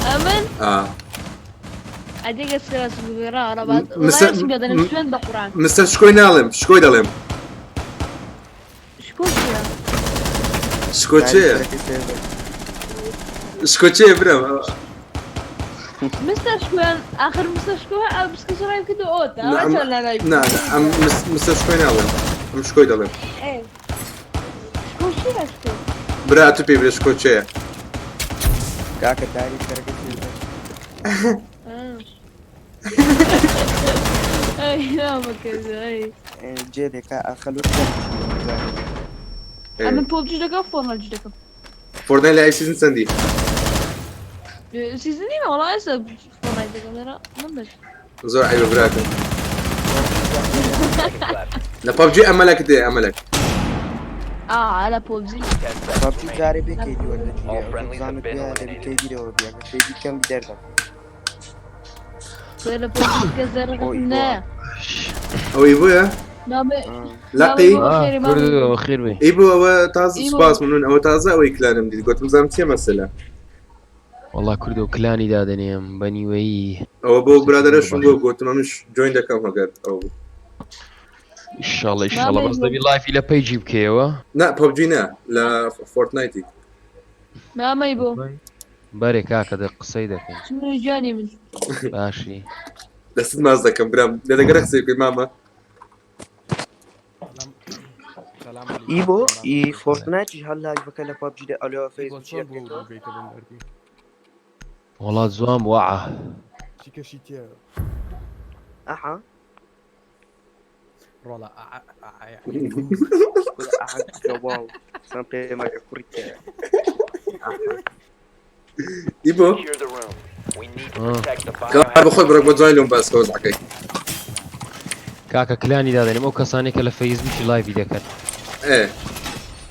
Speaker 10: ئەمن
Speaker 1: ئا
Speaker 10: ئەدێگە سکراس بگەڕا ڕەبات
Speaker 1: مستەر
Speaker 10: وڵای بێدەنم سوێن بە قورئان.
Speaker 1: مستەر شکۆی ناڵێم شکۆی دەڵێم.
Speaker 10: شکۆ چییە؟
Speaker 1: شکۆ چێیە؟ شکۆ چێیە برام؟
Speaker 10: مستەر شکۆیان ئاخر مستەر شکۆ بسکە ڕای کردو ئەوە
Speaker 1: نا ئەم
Speaker 10: چۆن لای
Speaker 1: نا نا ئەم مستەر شکۆی ناڵێم ئەم شکۆی دەڵێم.
Speaker 10: ئێ شکۆ چییە شکۆ؟
Speaker 1: برا تو پێی بلێ شکۆ چێیە؟
Speaker 13: کاکە تاریک سەرەکەی سێرڤەر.
Speaker 10: ئەی نامەکەزە ئەی
Speaker 13: جێ دێکا ئەخەلوت جارێ.
Speaker 10: ئەمن پۆبجی دەکەم فۆرنایتیش دەکەم.
Speaker 1: فۆرتنایت لە ئای سیزن چەندی؟
Speaker 10: سیزن نیمە وەڵا ئێستا فۆرنایت دەکەم لێرە من بەش.
Speaker 1: زۆر عیبە براکەم. لە پەبجی ئەمەلەکت دێ ئەمەلەک.
Speaker 10: ئا لە پۆبجی.
Speaker 13: پەبجی جارێ بێ کەیدی وەردەگیرێ
Speaker 2: All
Speaker 13: ئەوجا
Speaker 2: friendlies have
Speaker 13: بزانت
Speaker 2: been
Speaker 13: بێ دەبی
Speaker 2: eliminated.
Speaker 13: کەیدی لەوە بێ ئەگەر کەیدی کەم بی دەردەکەن.
Speaker 10: لە پۆبجی کەس
Speaker 13: ئۆ
Speaker 10: دەرەکەم
Speaker 13: ئیبۆ
Speaker 10: نایە.
Speaker 1: ئەو ئیبۆیە؟
Speaker 10: نامێ
Speaker 1: لەقی؟
Speaker 10: خێری مامێ.
Speaker 14: خێر بێ.
Speaker 1: ئیبۆ ئەوە تازە
Speaker 10: ئیبۆ.
Speaker 1: سوپاس ممنون ئەوە تازە ئەوەی کلانم دیت گوتم زانم چییە مەسەلە.
Speaker 14: وەڵا کوردە و کلانی دادەنێم بە نیوەیی.
Speaker 1: ئەوە بۆ برادەرەشم بۆ گوتم ئەمش جۆین دەکەم ئەگەر ئەو بوو.
Speaker 14: ئیشاڵڵا ئیشاڵڵا بەس دەبی لایفی لە پەیجی بکەیەوە.
Speaker 1: نا پەبجی نا لە فۆرتنایتی.
Speaker 10: مامەی بۆ.
Speaker 14: بەرێ کاکە دە قسەی دەکەین.
Speaker 10: چونی گیانی من.
Speaker 14: باشی.
Speaker 1: دەستت ماچ دەکەم برام لە دەگەرە قسەی بکەی مامە.
Speaker 13: ئیبۆ ئی فۆرتنایتیش هەر لایڤەکە لە پەبجی دە ئەلۆ فەیسبووکی دەکەیتەوە.
Speaker 14: وەڵا جوان بوو ئەعە.
Speaker 13: ئەحا.
Speaker 15: ڕۆڵە
Speaker 13: واو سان پێمەکە کوڕی تێ
Speaker 1: ئیبۆ
Speaker 2: Secure the room. We need to protect the
Speaker 1: کار بەخۆی بڕۆ بۆ جوای لۆم باسکە وەزعەکەی.
Speaker 14: کاکە کلانی دادەنێم ئەو کەسانەی کە لە فەیسبووکی لایڤی دەکەن.
Speaker 1: ئێ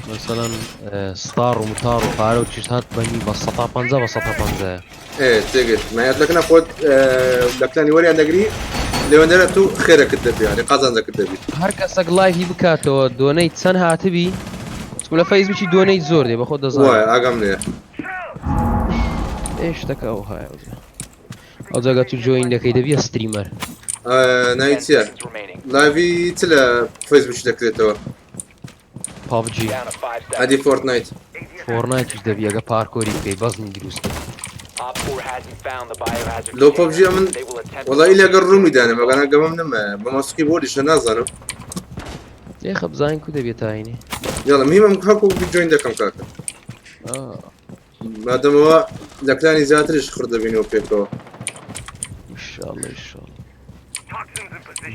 Speaker 14: مەسەڵەن ستار و متار و پارە و چیش هات بەنی بە 150 بە 150.
Speaker 1: ئێ تێگەشت مایات لەکنە خۆت لە پلانی وەریان دەگری لەوەندەرە تو خێرەکت دەبی یعنی قازانجەکت دەبی.
Speaker 14: هەر کەسەک لایڤی بکاتەوە دۆنەی چەند هاتبی چونکە لە فەیسبووکی دۆنەی زۆر دێ بەخۆت دەزانی.
Speaker 1: وایە ئاگام لێیە.
Speaker 14: ئێ شتەکە ئەو هایە ئەو جاگە تو جۆین دەکەی دەبیە ستریمەر.
Speaker 1: ناوی چییە؟ لایڤی چ لە فەیسبووکی دەکرێتەوە؟
Speaker 14: پابجی.
Speaker 1: ئەدی فۆرتنایت.
Speaker 14: فۆرنایتیش دەبی ئەگە پارکۆری بکەی بەزنی دروست بکەی.
Speaker 2: Op 4 hasn't found the biohazard
Speaker 1: لۆ پەبجی
Speaker 2: container.
Speaker 1: ئەمن
Speaker 2: They will attempt
Speaker 1: وەڵا ئیلا گەر ڕوومی دانێم ئەگەنا گەمەم نەمایە بە ماسکی بۆریشە نازانم.
Speaker 14: ئێ خە بزانین کو دەبێت تاینێ.
Speaker 1: یاڵا مهمە من هەکو جۆین دەکەم کاکە. مادەمەوە لە پلانی زیاتریش خڕ دەبینەوە پێکەوە.
Speaker 14: ئینشاڵڵا ئینشاڵڵا.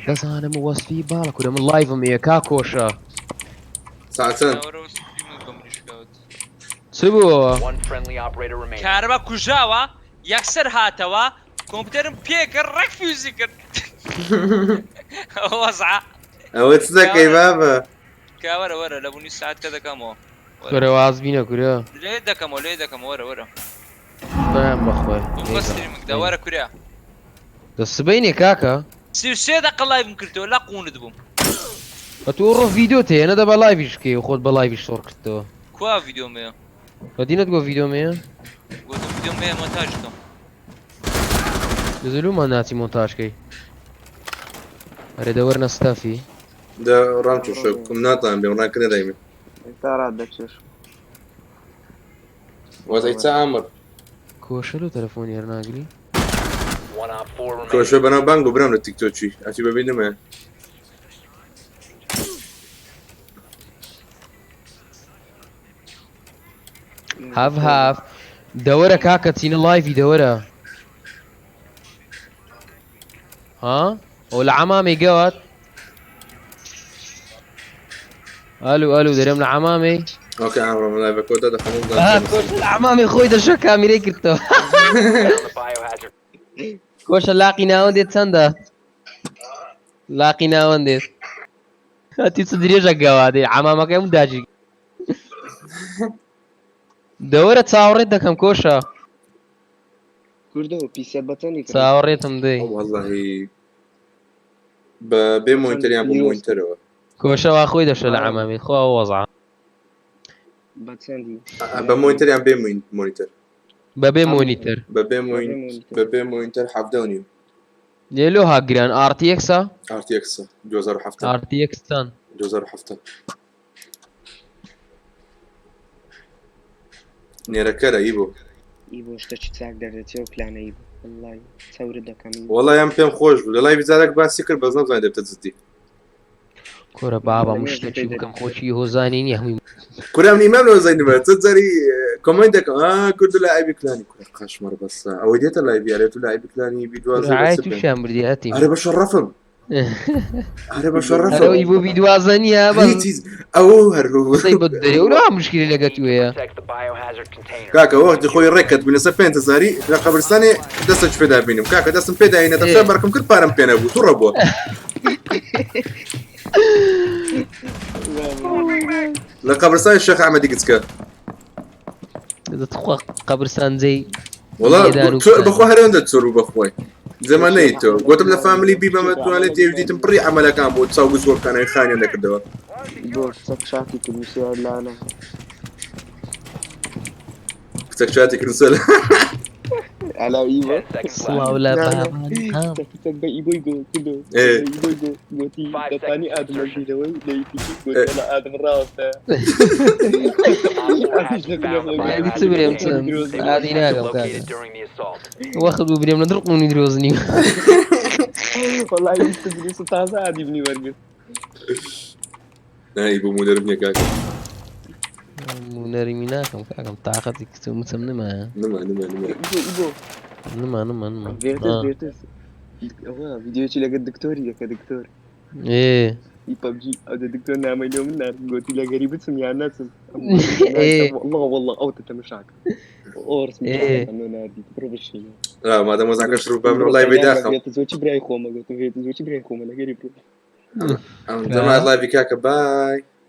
Speaker 14: دەزانم وەسفی باڵە کورە من لایڤم هەیە کا کۆشە.
Speaker 1: ساعت چەند؟
Speaker 14: چ بووەوە؟
Speaker 2: One friendly operator remaining.
Speaker 16: کارەبا کوژاوە یەکسەر هاتەوە کۆمپیوتەرم پێکرد ڕێک فیوزی کرد وەزعە.
Speaker 1: ئەوە چ دەکەی بابە؟
Speaker 16: کا وەرە وەرە لە بوونی ساعت کە دەکەمەوە.
Speaker 14: کورە واز بینە کورە.
Speaker 16: لێ دەکەمەوە لێ دەکەمەوە وەرە وەرە.
Speaker 14: دایان بەخوای.
Speaker 16: بۆ ستریمک دە وەرە کورە.
Speaker 14: دە سبەینێ کاکە.
Speaker 16: 33 دەقە لایڤم کردەوە لە قوونت بووم.
Speaker 14: بە تۆ ڕۆ ڤیدیۆ تێ نەدە بە لایڤیش بکەی و خۆت بە لایڤیش شۆڕ کردەوە.
Speaker 16: کوا ڤیدیۆم هەیە؟
Speaker 14: بە دینت گۆ ڤیدیۆم هەیە؟
Speaker 16: گۆتم ڤیدیۆم هەیە مۆنتاژ کەم.
Speaker 14: دەزلومان ناچی مۆنتاژ کەی. ئەرێ دە وەرنە ستافی.
Speaker 1: دە ڕام چۆ شۆ بکەم ناتوانم بێم ڕان کنە دایمێ.
Speaker 13: ئێستا ڕات دەچێش.
Speaker 1: وەزعی چ ئامر؟
Speaker 14: کۆشە لۆ تەلەفۆنی هەر ناگری؟
Speaker 2: One op 4 remaining.
Speaker 1: کۆشە بەناو بانگ بوو برام لە تیکتۆکی ئەچی بەبی نمایە.
Speaker 14: هاف هاف دەوەرە کاکە چینە لایڤی دەوەرە. ها ئەو لە عەمامی گەوات ئەلو ئەلو دەرێم لە عەمامی.
Speaker 1: ئۆکەی ئامرۆ من لایڤەکەوە دادەخەم و
Speaker 14: آه، کۆشە لە عەمامی خۆی دەشە کامیرەی کردەوە.
Speaker 2: Found the biohazard
Speaker 14: کۆشە لاقی ناوەندێت چەندە؟ لاقی ناوەندێت هەتی چ درێژە گەوادێ عەمامەکەی هەموو داگیر دەوەرە چاوەڕێت دەکەم کۆشە.
Speaker 13: کوردەوە پیسە بەچەندی کڕی؟
Speaker 14: چاوەڕێتم دەی.
Speaker 1: وەڵاهی بە بێ مۆنیتەریان بۆ مۆنیتەرەوە.
Speaker 14: کۆشە وا خۆی دەشە لە عەمامی خۆ ئەو وەزعە.
Speaker 13: بەچەندی؟
Speaker 1: بە مۆنیتەریان بێ مۆنیتەر.
Speaker 14: بەبێ مۆنیتەر.
Speaker 1: بەبێ بەبێ مۆنیتەر 17 و نیو.
Speaker 14: لێ لۆ ها گران ئاڕ تی ئێکسە؟
Speaker 1: ئاڕ تی ئێکسە 2007.
Speaker 14: ئاڕ تی ئێکس چەند؟
Speaker 1: 2007. نێرەکەرە ئیبۆ.
Speaker 13: ئیبۆ شتەکی چاک دەردەچێ و پلانە ئیبۆ وەڵای چەورت دەکەم ئیبۆ.
Speaker 1: وەڵای ئەم پێم خۆش بوو لە لایڤی جارێک باسی کرد بەس نەمزانی دەبتە جدی.
Speaker 14: کورە بابا من شتەکی بکەم خۆکی هۆزانی نییە هەمووی.
Speaker 1: کورە من ئیمام لەوە زانی بە چەند جاری کۆمێنت دەکەم ئا کورد لە ئایبی کلانی کورە قەشمەر بەسە ئەوەی دێتە لایڤی ئەرێ تو لە ئایبی کلانی بی دوازدە
Speaker 14: عای تووشیان بردی هەتی.
Speaker 1: ئەرێ بە شەڕەفم ئەرێ بە شەڕەفم
Speaker 14: ئەرێ ئیبۆ بی دوازدە نییە بەس
Speaker 1: هیچ هیچ ئەوە هەر
Speaker 14: قسەی بۆ دەرێ و لەوە مشکلی لەگە تو هەیە.
Speaker 2: protect the biohazard container.
Speaker 1: کاکە وەختی خۆی ڕێکەت بوو لەسەر 5000 لە قەبرستانێ دەستە پێدا بینم کاکە دەستم پێدا هینە دەفتەر بەرکم کرد پارەم پێ نەبوو توڕە بووە. لە قەبرستانی شێخ ئەحمەدی گچکە.
Speaker 14: تخوا قەبرستان جێی
Speaker 1: وەڵا
Speaker 14: لێدان و
Speaker 1: بەخوا هەرێندە چۆر بوو بەخۆی زەمان نەیتەوە گوتم لە فامیلی بی بەمە توانێت تێوی دیتم پڕی عەمەلەکان بۆ چاو گزگۆکانەوەی خانیان دەکردەوە.
Speaker 13: بۆ کچەک چاتی کرد نووسیوە لانە.
Speaker 1: کچەک چاتی کرد نووسیوە لانە.
Speaker 13: ئەلا ئیبۆ.
Speaker 14: سڵاو لە بابان.
Speaker 13: کچەک بە ئیبۆی گۆ کردو
Speaker 1: ئێ.
Speaker 13: ئیبۆی گۆ گۆتی دەتانی ئادم لەگیرەوەی لە ئیپیکی گۆتی ئەلا ئادم ڕاوەستە.
Speaker 14: یانی چ برێم چم ئادی ناگەم کاکە وەخت بوو برێم لە دڕقونی درۆزنی.
Speaker 13: وەڵای ویستم بنووسم تازە ئادی منی وەرگرت.
Speaker 1: نا ئیبۆ مونەرم نییە کاکە.
Speaker 14: مونەری ناکەم کاکەم تاقەتی کچ و مچم نمایە.
Speaker 1: نما نما نما.
Speaker 13: ئیبۆ ئیبۆ.
Speaker 14: نما نما نما.
Speaker 13: ڤێرتس ڤێرتس ئەوە ڤیدیۆیەکی لەگەر دکتۆری دەکە دکتۆر.
Speaker 14: ئێ.
Speaker 15: ئی پەبجی ئەو دکتۆر نامەی لۆ من نارد گۆتی لەگەری بچم یان نەچم؟
Speaker 14: ئێ.
Speaker 15: والله والله ئەو تەمەشاکە ئۆرس
Speaker 14: ئێ.
Speaker 15: ناردی بڕۆ بشینە.
Speaker 1: لا مادەم وەزعەکە شروع بە من وەڵای بەیداخم.
Speaker 15: زۆچی برای خۆمە گوتم هێت زۆچی برای خۆمە لەگەری بڕۆ.
Speaker 1: ئەم جەماعەت لایڤی کاکە بای.